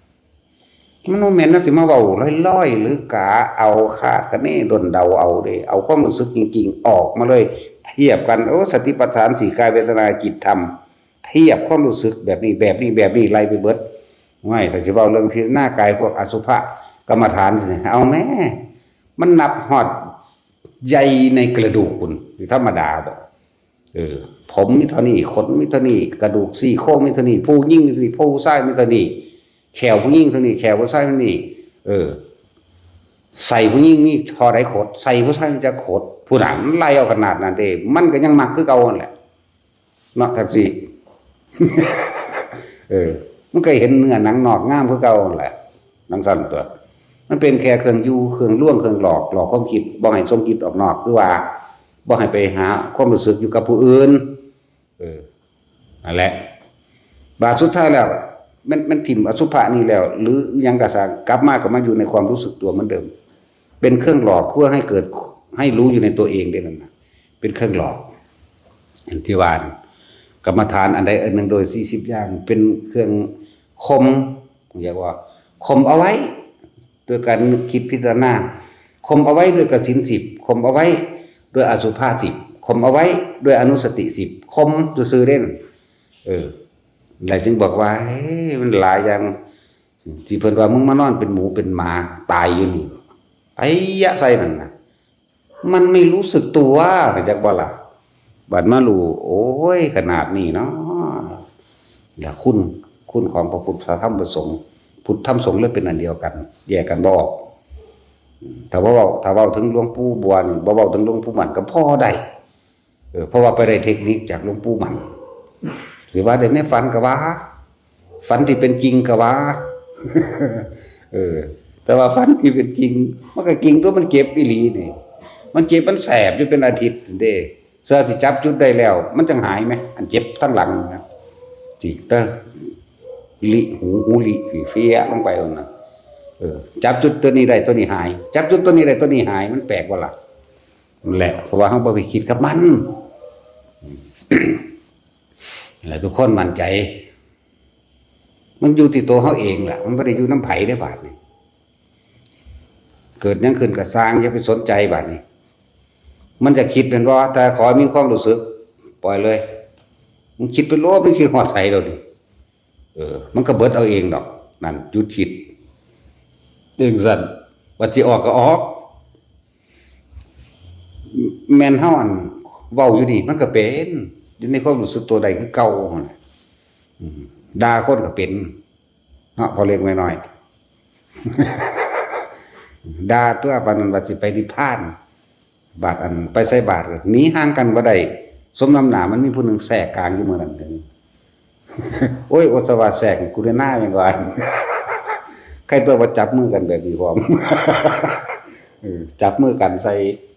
มันบ่แม่นว่าสิมาเว้าลอยๆ หรือกะเอาคาดคะเนด้นเดาเอาเด้ เอาความรู้สึกจริงๆ ออกมาเลย เทียบกัน โอ้ สติปัฏฐานสี่ กายเวทนาจิตธรรม เทียบความรู้สึกแบบนี้ แบบนี้ แบบนี้ ไล่ไปเบิด โอ้ย ถ้าสิเว้าเรื่องพิจารณากายพวกอสุภกรรมฐานสิ เอาแม่ มันนับฮอดใยในกระดูกพุ้น สิธรรมดาบ่ เออ ผมมีเท่านี้ ขนมีเท่านี้ กระดูกซี่โครงมีเท่านี้ ผู้หญิงมีเท่านี้ ผู้ชายมีเท่านี้ แข้วผู้หญิงเท่านี้ แข้วผู้ชายเท่านี้ เออ ไส้ผู้หญิงมีเท่าใดขด ไส้ผู้ชายมีจักขด พุ้นน่ะ มันไล่เอาขนาดนั้นเด้ มันก็ยังมักคือเก่านั่นแหละ เนาะ จั่งซี้ เออ มันก็เห็นเนื้อหนังนอกงามคือเก่านั่นแหละ จั่งซั้นตั๊ว มันเป็นแค่เครื่องอยู่ เครื่องลวง เครื่องหลอก หลอกความคิด บ่ให้ส่งจิตออกนอก คือว่า บ่ให้ไปหาความรู้สึกอยู่กับผู้อื่น เออ นั่นแหละ บาดสุดท้ายแล้ว มัน มันถิ่มอสุภะนี่แล้ว หรือหยังก็ซ่าง กลับมาก็มาอยู่ในความรู้สึกตัวเหมือนเดิม เป็นเครื่องหลอกเพื่อให้เกิด ให้รู้อยู่ในตัวเองเด้นั่นน่ะ เป็นเครื่องหลอก อย่างที่ว่านั่น กรรมฐานอันใดอันหนึ่งโดยสี่สิบอย่าง เป็นเครื่องข่ม เรียกว่าข่มเอาไว้ ด้วยการนึกคิดพิจารณา ข่มเอาไว้ด้วยกสิณสิบ ข่มเอาไว้ด้วยอสุภะสิบ ข่มเอาไว้ด้วยอนุสติสิบ ข่มซื่อๆเด้น เออ แล้วจึงบอกว่า เฮ้ย มันหลายอย่าง ที่เพิ่นว่า มึงมานอนเป็นหมูเป็นหมาตายอยู่นี่ ไอ้ยะใส่นั่นนะ มันไม่รู้สึกตัว จักบ่ล่ะ บัดมารู้ โอ้ย ขนาดนี้เนาะ แล้วคุณ คุณของพระพุทธพระธรรมพระสงฆ์ พุทธธรรมสงฆ์เลยเป็นอันเดียวกัน แยกกันบ่ออก ถ้าว่าเว้า ถ้าเว้าถึงหลวงปู่บัวนี่ บ่เว้าถึงหลวงปู่มั่นก็พอได้ เออ เพราะว่าไปได้เทคนิคจากหลวงปู่มั่น หรือว่าได้ในฝันก็ว่า ฝันที่เป็นจริงก็ว่า เออ แต่ว่าฝันที่เป็นจริง มันก็จริงตัว มันเจ็บอีหลีนี่ มันเจ็บมันแสบอยู่เป็นอาทิตย์เด้ เสื้อที่จับจุดได้แล้ว มันจังหายไหม อันเจ็บทั้งหลังนะ ที่เตอลิหู หูลิเฟียลงไปนั่นนะ เออ จับจุดตัวนี้ได้ตัวนี้หาย จับจุดตัวนี้ได้ตัวนี้หาย มันแปลกว่าล่ะ นั่นแหละ เพราะว่าเราบ่ไปคิดกับมัน แล้วทุกคนมั่นใจ มันอยู่ที่ตัวเราเองแหละ มันบ่ได้อยู่นำไผเด้ บาดนี้ เกิดหยังขึ้นก็ซ่าง อย่าไปสนใจบาดนี้ มันจะคิดแม่นบ่ แต่ขอให้มีความรู้สึก ปล่อยเลย มันคิดไปโลด มันคิดฮอดไสแล้วนี่ เออ มันก็เบิดเอาเองดอก นั่น หยุดคิด จั่งซั้น ว่าสิออกก็ออก แม่นเฮาอันเว้าอยู่นี่ มันก็เป็น อยู่ในความรู้สึกตัวใดคือเก่าหั่นน่ะ อืม ด่าคนก็เป็น เนาะ พอเล็กน้อยๆ ด่าตัวปานนั้นว่าสิไปนิพพาน บาดอันไปใส่บาตรก็หนีห่างกันบ่ได้ สมน้ำหน้ามันมีผู้หนึ่งแทรกกลางอยู่มื้อนั้น โอ้ย อดสวาแทรกกูได้หน้ายังว่า ใครตัวว่าจับมือกันแบบนี้พร้อม เออ จับมือกันใส่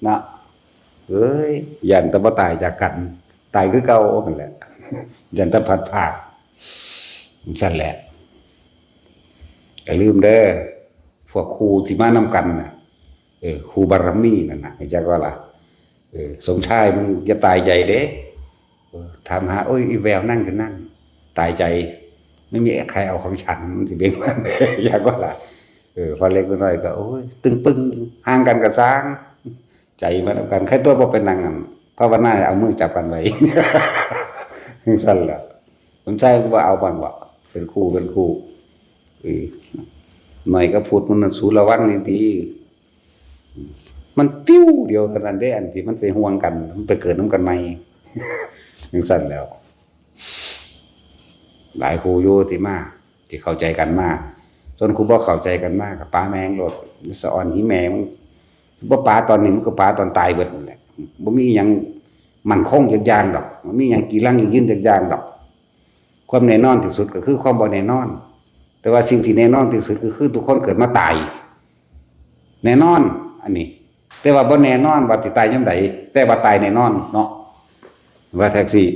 นะ เอ้ย ย่านแต่บ่ตายจากกัน ตายคือเก่าหั่นแหละ ย่านแต่พัดพราก ซั่นแหละ อย่าลืมเด้อ พวกครูที่มานำกันน่ะ เออ ครูบารมีนั่นน่ะ รู้จักบ่ล่ะ เออ สมชาย มึงอย่าตายใจเด้ เออ ถามหา โอ้ย อีแววนั่งอยู่นั่น ตายใจ ไม่มีใครเอาของฉัน มันสิเป็นมัน อยากว่าล่ะ เออ พอเล็กน้อยก็ โอ้ย ตึงปึ้ง ห่างกันก็ซ่าง ใจมันนำกัน ใครตัวบ่เป็นนางอันภาวนา เอามือจับกันไว้ จั่งซั่นล่ะ สมชาย มึงบ่เอามันบ่ เป็นครู เป็นครู เออ หน่อยก็พูดมันน่ะ สูระวังดีๆ มันปิ้วเดียวเท่านั้นเด้ อันที่มันไปห่วงกัน มันไปเกิดนำกันใหม่ จั่งซั่นแหล้ว หลายครูอยู่ที่มา ที่เข้าใจกันมา ส่วนครูบ่เข้าใจกันมา ก็ปาแม่งโลด สะออนหิแม่ง บ่ปาตอนนี้ มันก็ปาตอนตายเบิดนั่นแหละ บ่มีหยังมั่นคงจักอย่างดอก บ่มีหยังจีรังยั่งยืนจักอย่างดอก ความแน่นอนที่สุดก็คือความบ่แน่นอน แต่ว่าสิ่งที่แน่นอนที่สุดก็คือทุกคนเกิดมาตาย แน่นอน อันนี้ แต่ว่าบ่แน่นอนว่าสิตายยามใด แต่ว่าตายแน่นอนเนาะ ว่าแท็กซี่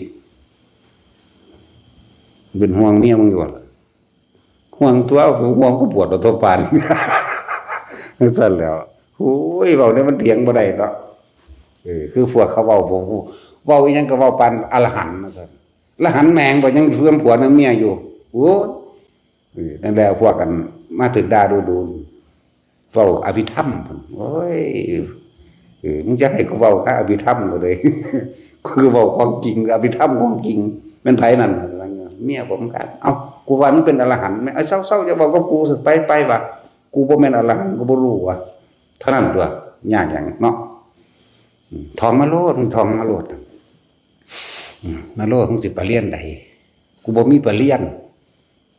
เป็นห่วงเมียมึงอยู่บ่ล่ะ ห่วงตัว ห่วงกูปวดเอาตัวปาน จั่งซั่นแหล้ว โอ้ย เว้าเนี่ยมันเถียงบ่ได้เนาะ เออ คือพวกเขาเว้าบ่ฮู้ เว้าอีหยังก็เว้าปานอรหันต์ว่าซั่น อรหันต์แม่งบ่ ยังเชื่อมผัวนำเมียอยู่ โอ้ย เออ นั่นแหละ พวกกันมาถืกด่าดูๆ เว้าอภิธรรม โอ้ย เออ มึงจะให้กูเว้าหาอภิธรรมก็เลย คือเว้าของจริง อภิธรรมของจริง แม่นไผนั่น เมียผมกัน เอ้า กูว่ามึงเป็นอรหันต์แม่ เอ้ย เซาๆ อย่าเว้ากับกู ไป ไปวะ กูบ่แม่นอรหันต์ กูบ่รู้วะ เท่านั้นตัวยากหยังเนาะ อืม ท่องมาโลด มึงท่องมาโลด อืม มาโลด มึงสิไปเรียนใด กูบ่มีไปเรียน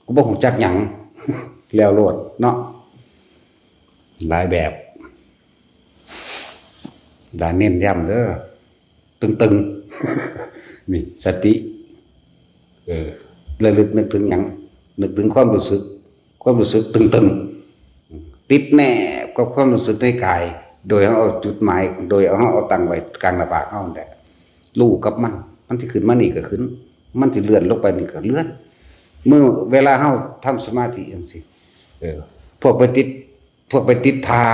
กูบ่ฮู้จักหยัง แล้วโลดเนาะ หลายแบบ ด่าเน้นย้ำเด้อ ตึงๆ นี่ สติ เออ ระลึกนึกถึงหยัง นึกถึงความรู้สึก ความรู้สึกตึงๆ ติดแนบกับความรู้สึกในกาย โดยเฮาเอาจุดหมาย โดยเฮาเอาตั้งไว้กลางหน้าผากเฮานั่นแหละ รู้กับมัน มันสิขึ้นมานี่ก็ขึ้น มันสิเลื่อนลงไปนี่ก็เลื่อน เมื่อเวลาเฮาทำสมาธิจั่งซี้ เออ พวกไปติด พวกไปติดทา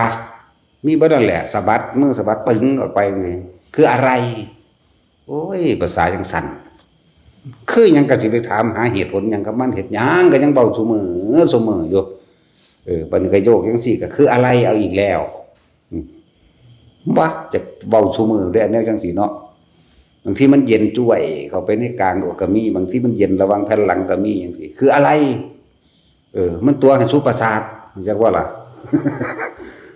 มีบ่นั่นแหละ สะบัดมือสะบัดปึงออกไปนี่ คืออะไร โอ้ย ภาษาจั่งซั่น คือหยังก็สิไปถามหาเหตุผลหยังกับมัน เฮ็ดหยังก็ยังเว้าซุมื้อซุมื้ออยู่ เออ บัดนี้ก็โยกจั่งซี้ก็คืออะไร เอาอีกแล้ว อืม ว่าจะเว้าซุมื้อเด้อ แนวจั่งซี้เนาะ บางทีมันเย็นจ้วยเข้าไปในกลางอกก็มี บางทีมันเย็นระหว่างแผ่นหลังก็มีจั่งซี้ คืออะไร เออ มันตั๋วให้สูประสาท จักว่าล่ะ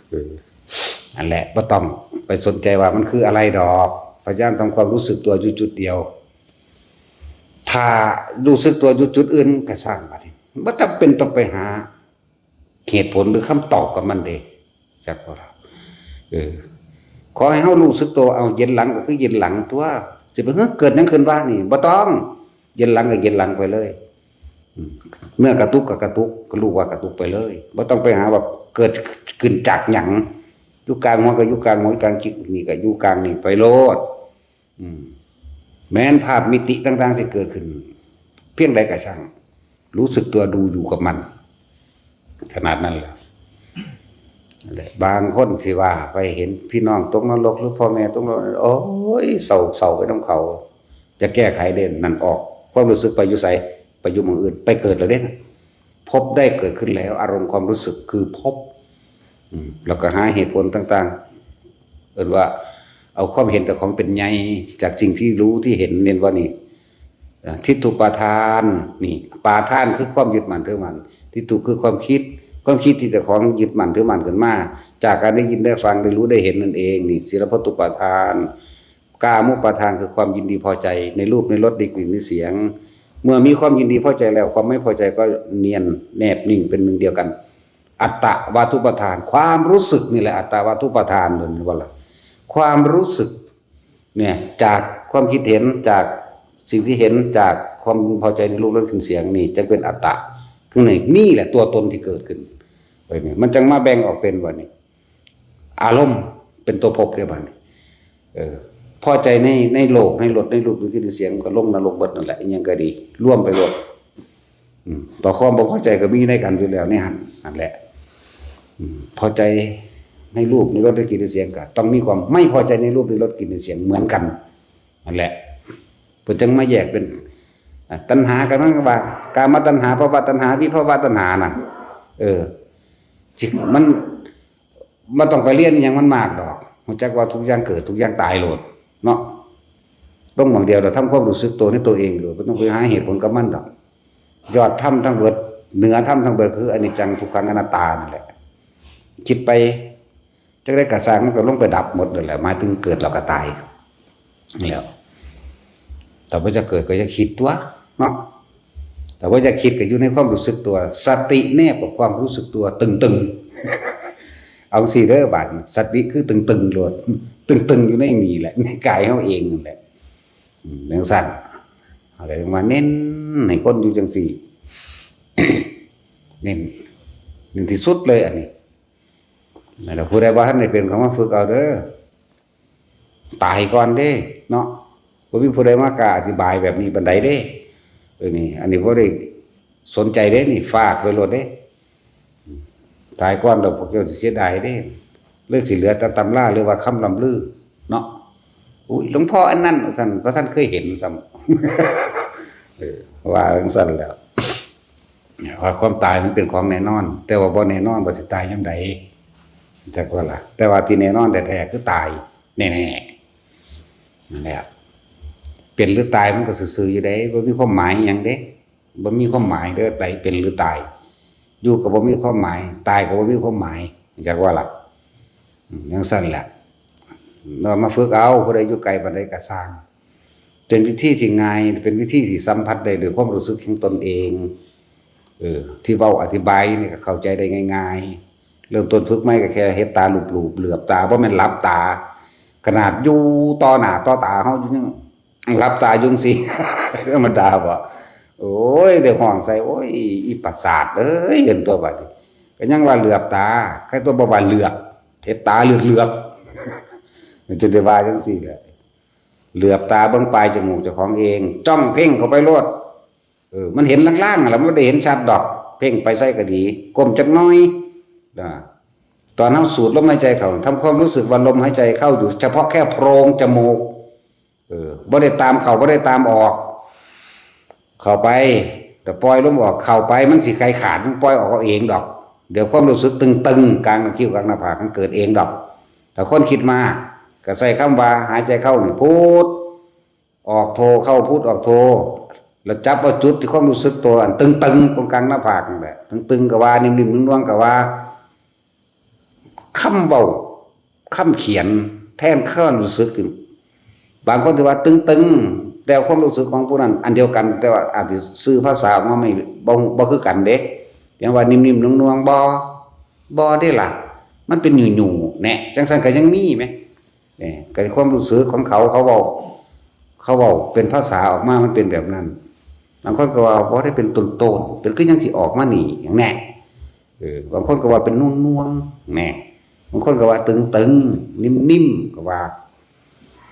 เออ อันแหละบ่ต้องไปสนใจว่ามันคืออะไรดอก พยายามทำความรู้สึกตัวอยู่จุดเดียว ถ้ารู้สึกตัวอยู่จุดอื่นก็ช่างบัดนี้บ่จำเป็นต้องไปหาเหตุผลหรือคำตอบกับมันเด้ จักว่าเออ ขอให้เฮารู้สึกตัว เอาเย็นหลังก็คือเย็นหลังตัว สิไปเฮ้อเกิดหยังขึ้นวะนี่ บ่ต้อง เย็นหลังก็เย็นหลังไปเลย อืม เมื่อกระตุกก็กระตุก ก็รู้ว่ากระตุกไปเลย บ่ต้องไปหาว่าเกิดขึ้นจากหยัง อยู่กลางหัวก็อยู่กลางหัว อยู่กลางคิดนี่ก็อยู่กลางนี่ไปโลด อืม แม้นภาพมิติต่างๆสิเกิดขึ้น เพียงใดก็ช่าง รู้สึกตัวดูอยู่กับมัน ขนาดนั้นแหละ นั่นแหละ บางคนสิว่าไปเห็นพี่น้องตกนรกหรือพ่อแม่ตกนรก โอ้ย เศร้า เศร้าไปนำเขา จะแก้ไขเด้ นั่นออก ความรู้สึกไปอยู่ไส ไปอยู่หม่องอื่น ไปเกิดแล้วเด้ ภพได้เกิดขึ้นแล้ว อารมณ์ความรู้สึกคือภพ อืม แล้วก็หาเหตุผลต่างๆ เอิ้นว่าเอาความเห็นแต่ของเป็นใหญ่ จากสิ่งที่รู้ที่เห็น เน้นว่านี่ อ่า ทิฏฐุปาทาน นี่ ปาทานคือความยึดมั่นถือมั่น ทิฏฐุคือความคิด ความคิดที่เจ้าของยึดมั่นถือมั่นขึ้นมา จากการได้ยินได้ฟังได้รู้ได้เห็นนั่นเอง นี่ ศีลพัตตุปาทาน กามุปาทานคือความยินดีพอใจในรูปในรสในกลิ่นในเสียง เมื่อมีความยินดีพอใจแล้ว ความไม่พอใจก็เนียนแนบนิ่งเป็นหนึ่งเดียวกัน อัตตวาทุปาทาน ความรู้สึกนี่แหละ อัตตวาทุปาทาน เห็นบ่ล่ะ ความรู้สึก เนี่ย จากความคิดเห็น จากสิ่งที่เห็น จากความพอใจในรูปรสกลิ่นเสียงนี่ จะเป็นอัตตะ คือนี่ นี่แหละตัวตนที่เกิดขึ้น ไปเนี่ย มันจังมาแบ่งออกเป็นว่านี่ อารมณ์เป็นตัวภพเด้บัดนี้ เออ พอใจใน ในโลก ในรส ในรูป ในกลิ่นในเสียง ก็ลงนรกเบิดนั่นแหละ อิหยังก็ดี รวมไปโลด อืม ต่อความบ่พอใจก็มีในกันอยู่แล้วในหั่น นั่นแหละ อืม พอใจในรูป ในรส ในกลิ่นในเสียง ก็ต้องมีความไม่พอใจในรูป ในรส กลิ่นในเสียงเหมือนกัน นั่นแหละ เพิ่นจังมาแยกเป็น อ่ะ ตัณหาก็มันก็ว่า กามตัณหา ภวตัณหา วิภวตัณหาน่ะ เออ จิ มัน บ่ต้องไปเรียนอิหยังมันมากดอก รู้จักว่าทุกอย่างเกิด ทุกอย่างตายโลด เนาะ ลงหม่องเดียว แล้วทำความรู้สึกตัวในตัวเองโลด บ่ต้องไปหาเหตุผลกับมันดอก ยอดธรรมทั้งเบิด เหนือธรรมทั้งเบิด คืออนิจจัง ทุกขัง อนัตตานั่นแหละ คิดไป จักได้กระซ่าง มันก็ลงไปดับหมดนั่นแหละ หมายถึงเกิดแล้วก็ตาย แล้ว แต่ว่าจะเกิดก็จะคิดตัว เนาะ แต่ว่าจะคิดก็อยู่ในความรู้สึกตัว สติแนบกับความรู้สึกตัว ตึงๆ เอาสิเด้อบาดนี้ สติคือตึงๆ โลด ตึงๆ อยู่ในนี่แหละ ในกายเฮาเองนั่นแหละ อืม จังซั่น อะไรมาเน้นให้คนอยู่จังซี่ เน้น เน้นที่สุดเลยอันนี้ นั่นแหละ ผู้ใดบ่ทันได้เป็นก็มาฝึกเอาเด้อ ตายก่อนเด้ เนาะ บ่มีผู้ใดมากล้าอธิบายแบบนี้ปานใดเด้ เออ นี่ อันนี้บ่ได้สนใจเด้ นี่ ฝากไว้โลดเด้ ตายก่อนแล้วพวกเจ้าสิเสียดายเด้ เลยสิเหลือแต่ตำราหรือว่าคำล่ำลือ เนาะ อุ้ย หลวงพ่ออันนั้น ว่าซั่น บ่ทันเคยเห็นซ้ำ เออ ว่าจังซั่นแหล้ว ว่าความตายมันเป็นของแน่นอน แต่ว่าบ่แน่นอนว่าสิตายยามใด จักว่าล่ะ แต่ว่าที่แน่นอนแท้ๆ คือตายแน่ๆ นั่นแหละ เป็นหรือตายมันก็ซื่อๆ อยู่เด้ บ่มีความหมายอิหยังเด้ บ่มีความหมายเด้อ ตายเป็นหรือตาย อยู่ก็บ่มีความหมาย ตายก็บ่มีความหมาย จักว่าล่ะ อืม จังซั่นแหละ เรามาฝึกเอา ผู้ใดอยู่ไกลปานใดก็ซ่าง เป็นวิธีที่ง่าย เป็นวิธีที่สัมผัสได้ด้วยความรู้สึกของตนเอง เออ ที่เว้าอธิบายนี่ก็เข้าใจได้ง่ายๆ เริ่มต้นฝึกใหม่ก็แค่เฮ็ดตาลูบๆ เหลือบตา บ่แม่นหลับตา ขนาดอยู่ต่อหน้าต่อตาเฮาอยู่ยังหลับตาอยู่จั่งซี้ ธรรมดาบ่ โอ้ย ได้ฮ้องใส่ โอ้ย อีประสาทเอ้ย เห็นตัวบัดนี้ ก็ยังว่าเหลือบตา ใครตัวบ่ว่าเหลือบ เฮ็ดตาเหลือบๆ มันจะได้ว่าจั่งซี้แหละ เหลือบตาเบิ่งปลายจมูกเจ้าของเอง จ้องเพ่งเข้าไปโลด เออ มันเห็นลางๆ นั่นแหละ มันบ่ได้เห็นชัดดอก เพ่งไปไสก็ดี ก้มจักหน่อย นะ ตอนเฮาสูดลมหายใจเข้า ทำความรู้สึกว่าลมหายใจเข้าอยู่เฉพาะแค่โพรงจมูก เออ บ่ได้ตามเข้า บ่ได้ตามออก เข้าไป แต่ปล่อยลมออก เข้าไป มันสิไขขาด มันปล่อยออกเอาเองดอก เดี๋ยวความรู้สึกตึงๆ กลางคิ้วกลางหน้าผากมันเกิดเองดอก ถ้าคนคิดมาก ก็ใช้คำว่าหายใจเข้านี่พุท ออกโท เข้าพุท ออกโท แล้วจับเอาจุดที่ความรู้สึกตัวอันตึงๆ ตรงกลางหน้าผากนั่นแหละ ตึงๆ ก็ว่า นิ่มๆ นวลๆ ก็ว่า คำเว้า คำเขียนแทนความรู้สึก บางคนที่ว่าตึงๆ แต่ความรู้สึกของผู้นั้นอันเดียวกัน แต่ว่าอาจจะสื่อภาษาออกมาไม่ บ่ บ่คือกันเด้ อย่างว่านิ่มๆ นวลๆ บ่ บ่ได้ล่ะ มันเป็นหยุ่ยๆ แน่ จังซั่นก็ยังมีไหม เนี่ย ก็ความรู้สึกของเขา เขาเว้า เขาเว้าเป็นภาษาออกมา มันเป็นแบบนั้น บางคนก็ว่าบ่ได้เป็นต้นๆ เป็นคือยังสิออกมานี่ อย่างแน่ เออ บางคนก็ว่าเป็นนวลๆ แน่ บางคนก็ว่าตึงๆ นิ่มๆ ก็ว่า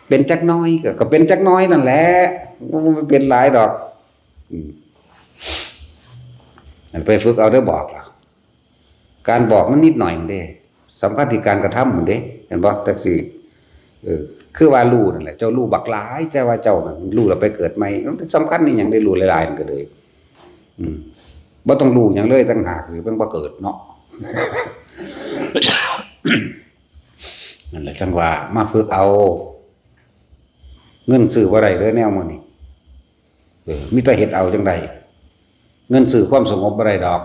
เป็นจักหน้อย ก็ ก็เป็นจักหน้อยนั่นแหละ มันบ่เป็นหลายดอก อืม อันไปฝึกเอาเด้อ บอกล่ะ การบอกมันนิดหน่อยเด้ สำคัญที่การกระทำมันเด้ เห็นบ่ จังซี่ เออ คือว่ารู้นั่นแหละ เจ้ารู้บักหลาย แต่ว่าเจ้านั่นรู้แล้วไปเกิดใหม่ มันสำคัญอีหยังได้รู้หลายๆ นั่นก็เลย อืม บ่ต้องรู้หยังเลยต่างหาก คือมันบ่เกิดเนาะ นั่นแหละ จังว่ามาฝึกเอา เงินซื้อบ่ได้เด้อแนวมื้อนี้ เออ มีแต่เฮ็ดเอาจังใด เงินซื้อความสงบบ่ได้ดอก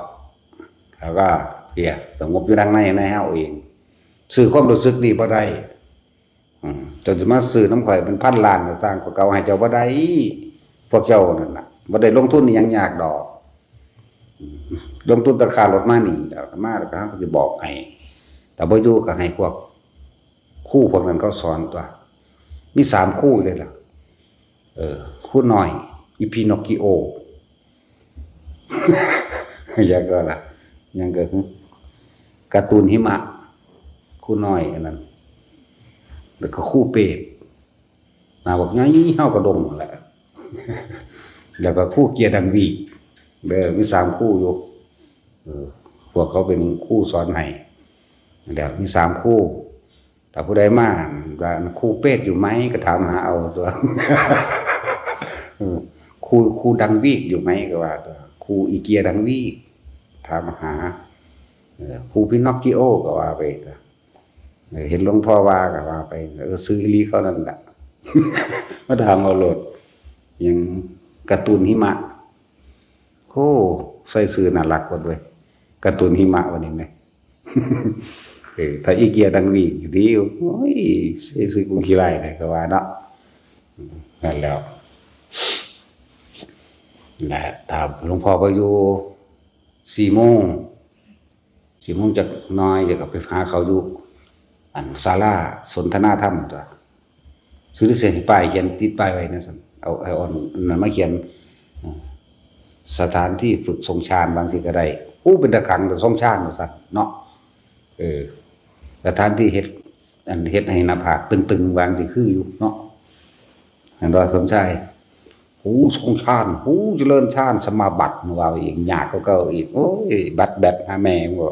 แล้วก็เพียสงบอยู่ดังใน ในเฮาเอง ซื้อความรู้สึกนี่บ่ได้ อืม เจ้าสิมาซื้อนำข่อยเป็นพันล้านก็ซ่าง ข้อยก็เอาให้เจ้าบ่ได้ พวกเจ้านั่นน่ะ บ่ได้ลงทุนอิหยังยากดอก อืม ลงทุนแต่ค่ารถมานี่ แล้วก็มา แล้วก็เฮาก็สิบอกให้ แต่บ่อยู่ก็ให้พวกครูพวกนั้นเขาสอนตั๊ว มีสามครูเลยล่ะ เออ ครูน้อย อีพีนอคคิโอ ยังก็ล่ะ ยังก็ การ์ตูนหิมะ ครูน้อยอันนั้น แล้วก็ครูเปรต หน้าบักใหญ่เฮากระด้งนั่นแหละ แล้วก็ครูเกียร์ดังวี เด้อ มีสามครูอยู่ เออ พวกเขาเป็นครูสอนให้ แล้วมีสามครู ถ้าผู้ใดมา ก็ "ครูเปรตอยู่ไหม" ก็ถามหาเอาตั๊ว เออ "ครู ครูดังวีกอยู่ไหม" ก็ว่าตั๊ว "ครูอีเกียดังวีก" ถามหา เออ "ครูพินอคคิโอ" ก็ว่าไปตั๊ว เออ เห็นหลวงพ่อว่าก็ว่าไป เออ ซื้ออีหลีเขานั่นแหละ มาถามเอาโลด ยังการ์ตูนหิมะ โอ้ ใส่ชื่อน่ารักกว่าด้วย การ์ตูนหิมะวันนี้ไหม เออ ถ้าอีเกียดังวีกอยู่ดี โอ้ย ใส่ชื่อกุ้งขี้ไล่เลยก็ว่าเนาะ นั่นแล้ว นะ ถ้าหลวงพ่อไปอยู่สี่โมง สี่โมงจักหน่อย จะกลับไปหาเขาอยู่ อันศาลาสนทนาธรรมตั๊ว ซื้อเสียงป้ายเขียนติดป้ายไว้นะสัน เอา เอาอันนั้นมาเขียน อ่า สถานที่ฝึกทรงฌานบางสิ่งก็ได้ อู้ เป็นตะขังแต่ทรงฌานว่าซั่นเนาะ เออ สถานที่เฮ็ด อันเฮ็ดให้หน้าผากตึงๆ บางสิ่งคืออยู่เนาะ เห็นบ่สมชาย หูทรงฌาน หูเจริญฌานสมาบัติ ว่าอีก ยากกว่าเก่าอีก โอ้ย บัดแบดหาแม่งบ่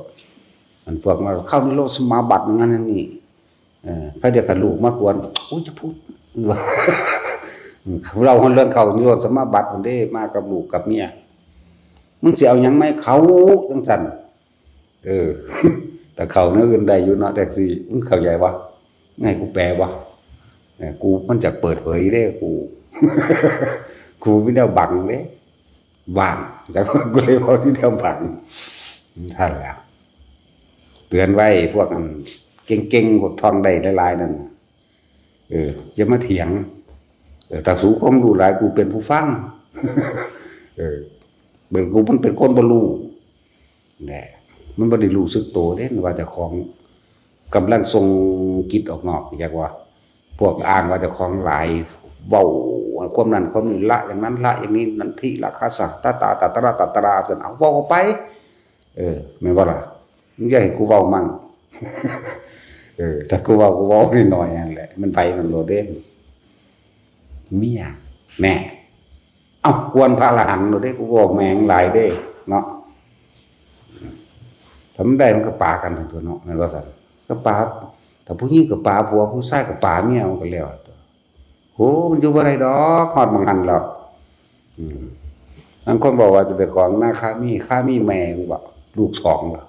มันพวกมาเข้านิโรธสมาบัติอย่างนั้นอย่างนี้ เออ เขาเดี๋ยวกับลูกมากวน โอ้ย จะพูด เราเรื่องเข้านิโรธสมาบัติมันเด้ มากับลูกกับเมีย มึงสิเอาหยังไหม เขาจังซั่น เออ แต่เข้าเนื้ออื่นได้อยู่เนาะ แท็กซี่ มึงเข้าใจวะ ไงกูแปลวะ เออ กูมันจะเปิดเผยเด้ กู กูมีแนวบังเด้ ว่าง จากกูเลยเว้าที่แนวบัง นั่นแหละ เตือนไว้พวกอันเก่งๆ พวกท่องได้หลายๆ นั่นน่ะ เออ อย่ามาเถียง เออ ถ้าสูความรู้หลาย กูเป็นผู้ฟัง เออ เบิ่งกูมันเป็นคนบ่รู้ แหละ มันบ่ได้รู้สึกโตเด้ ว่าเจ้าของกำลังส่งจิตออกนอก จักว่า พวกอ้างว่าเจ้าของหลาย เว้าความนั้นความนี้ ละอย่างนั้น ละอย่างนี้ นันทิ ละคาสะ ตะตา ตะตะระ ตะตะรา ซั่น เอา เว้าออกไป เออ แม่นบ่ล่ะ มึงอย่าให้กูเว้ามั่ง เออ ถ้ากูเว้า กูเว้าน้อยๆ นั่นแหละ มันไปนั่นโลดเด้ เมีย แน่ เอ้า กวนพระอรหันต์โลดเด้ กูบอกแม่งหลายเด้ เนาะ ถ้ามันได้มันก็ปากันทั้งตัวเนาะ แม่นบ่ซั่น ก็ปา ถ้าผู้หญิงก็ปาผัว ผู้ชายก็ปาเมีย มันก็แล้วตัว โห มันอยู่บ่ได้ดอก ฮอดหม่องหั้นแล้ว อืม บางคนบอกว่าจะไปของนาคามี คามีแม่มึงบอก ลูกสองล่ะ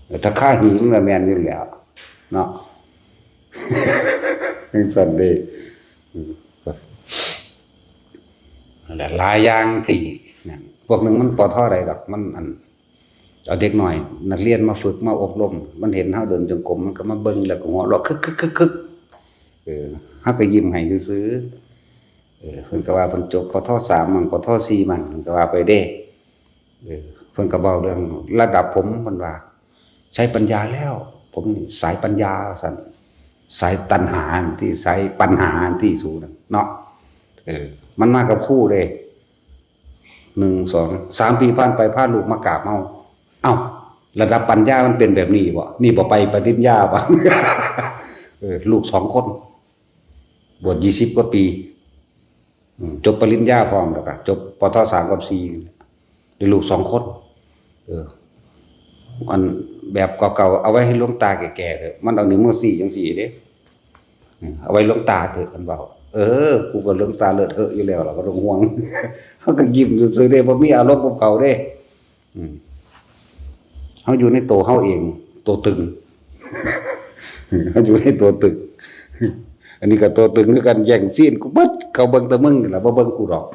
แต่ถ้าคาหีมึงละแม่นอยู่แล้ว เนาะ จังซั่นเด้ อืม นั่นแหละ หลายอย่างที่นั่น พวกหนึ่งมันปอท่อใดดอก มันอัน เอาเด็กน้อยนักเรียนมาฝึกมาอบรม มันเห็นเฮาเดินจงกรม มันก็มาเบิ่งแล้วก็หัวเราะคึกคึกคึกคึก เออ เฮาก็ยิ้มให้ซื่อๆ เออ เพิ่นก็ว่าเพิ่นจบ ปท.สาม มั้ง ปท.สี่ มั้ง เพิ่นก็ว่าไปเด้ เออ เพิ่นก็เว้าเรื่องระดับผม เพิ่นว่า ใช้ปัญญาแล้ว ผมนี่สายปัญญา ว่าซั่น สายตัณหาที่ สายปัญหาที่สูงนั่นเนาะ เออ มันมากับครูเด้ หนึ่ง สอง สามปีผ่านไป พาลูกมากราบเฮา เอ้า ระดับปัญญามันเป็นแบบนี้บ่ นี่บ่ไปปริญญาบ่ เออ ลูกสองคน บวช ยี่สิบ กว่าปี อืม จบปริญญาพร้อมแล้วก็ จบ ปท.สาม กับ สี่ นี่แหละ ได้ลูกสองคน เออ อันแบบเก่าๆ เอาไว้ให้หลวงตาแก่ๆ เถอะ มันเอานิ้วมือสี่จังซี่เด้ อืม เอาไว้หลวงตาเถอะ เพิ่นเว้า เออ กูก็หลวงตาเลอะเทอะอยู่แล้วล่ะ บ่ต้องห่วง เฮาก็ยิ้มซื่อๆ เด้ บ่มีอารมณ์กับเขาเด้ อืม เฮาอยู่ในตัวเฮาเอง ตัวตึง เฮาอยู่ในตัวตึง อันนี้ก็ตัวตึงคือกัน แย่งซีนกูเบิด เขาเบิ่งแต่มึงนี่ล่ะ บ่เบิ่งกูดอก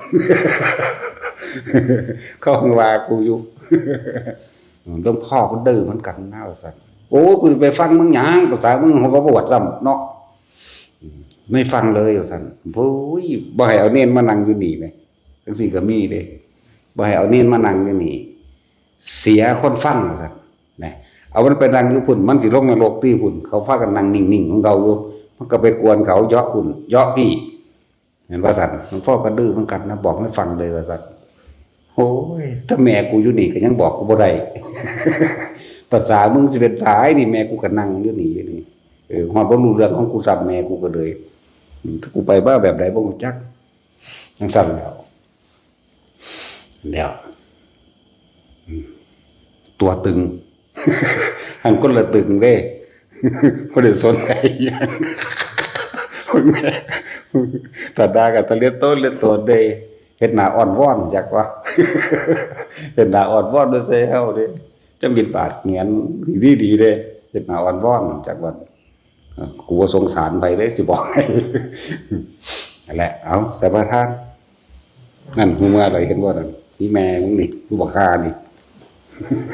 เขาว่ากูอยู่ หลวงพ่อก็ดื้อเหมือนกันนะ ว่าซั่น โอ้ กูสิไปฟังมึงหยัง ภาษามึงเขาก็บ่บวชซ้ำเนาะ อืม ไม่ฟังเลย ว่าซั่น โอ้ย บ่ให้เอาเณรมานั่งอยู่นี่แหม จังซี่ก็มีเด้ บ่ให้เอาเณรมานั่งอยู่นี่ เสียคนฟัง ว่าซั่น นะ เอามันไปนั่งอยู่พุ่น มันสิลงนรกติพุ่น เขาพากันนั่งนิ่งๆ ของเขาอยู่ มันก็ไปกวนเขา เยาะพุ่น เยาะพี่ เห็นว่าซั่น หลวงพ่อก็ดื้อเหมือนกันนะ บอกไม่ฟังเลย ว่าซั่น โอ้ย ถ้าแม่กูอยู่นี่ก็ยังบอกกูบ่ได้ ภาษามึงสิเป็นตายนี่ แม่กูก็นั่งอยู่นี่ อยู่นี่ เออ ฮอดบ่รู้เรื่องของกูซ้ำ แม่กูก็เลย อืม ถ้ากูไปบ้าแบบใดบ่รู้จัก จังซั่นแล้ว แล้ว อืม ตัวตึง หั้นคนละตึงเด้ บ่ได้สนใจหยัง ถ้าด่าก็ตะเลียโตนเลียโตนเด้ เฮ็ดหน้าอ้อนวอนจักว่า เฮ็ดหน้าอ้อนวอนโดยใส่เฮาเด้ จะบิณฑบาตแหงนดีๆ เด้ เฮ็ดหน้าอ้อนวอนจักว่า เออ กูบ่สงสารไผเด้ สิบอกให้ นั่นแหละ เอา แต่ประธาน นั่น ฮู้เมื่อไหร่เห็นบ่นั่น นี่แม่มึงนี่ กูบักห่านี่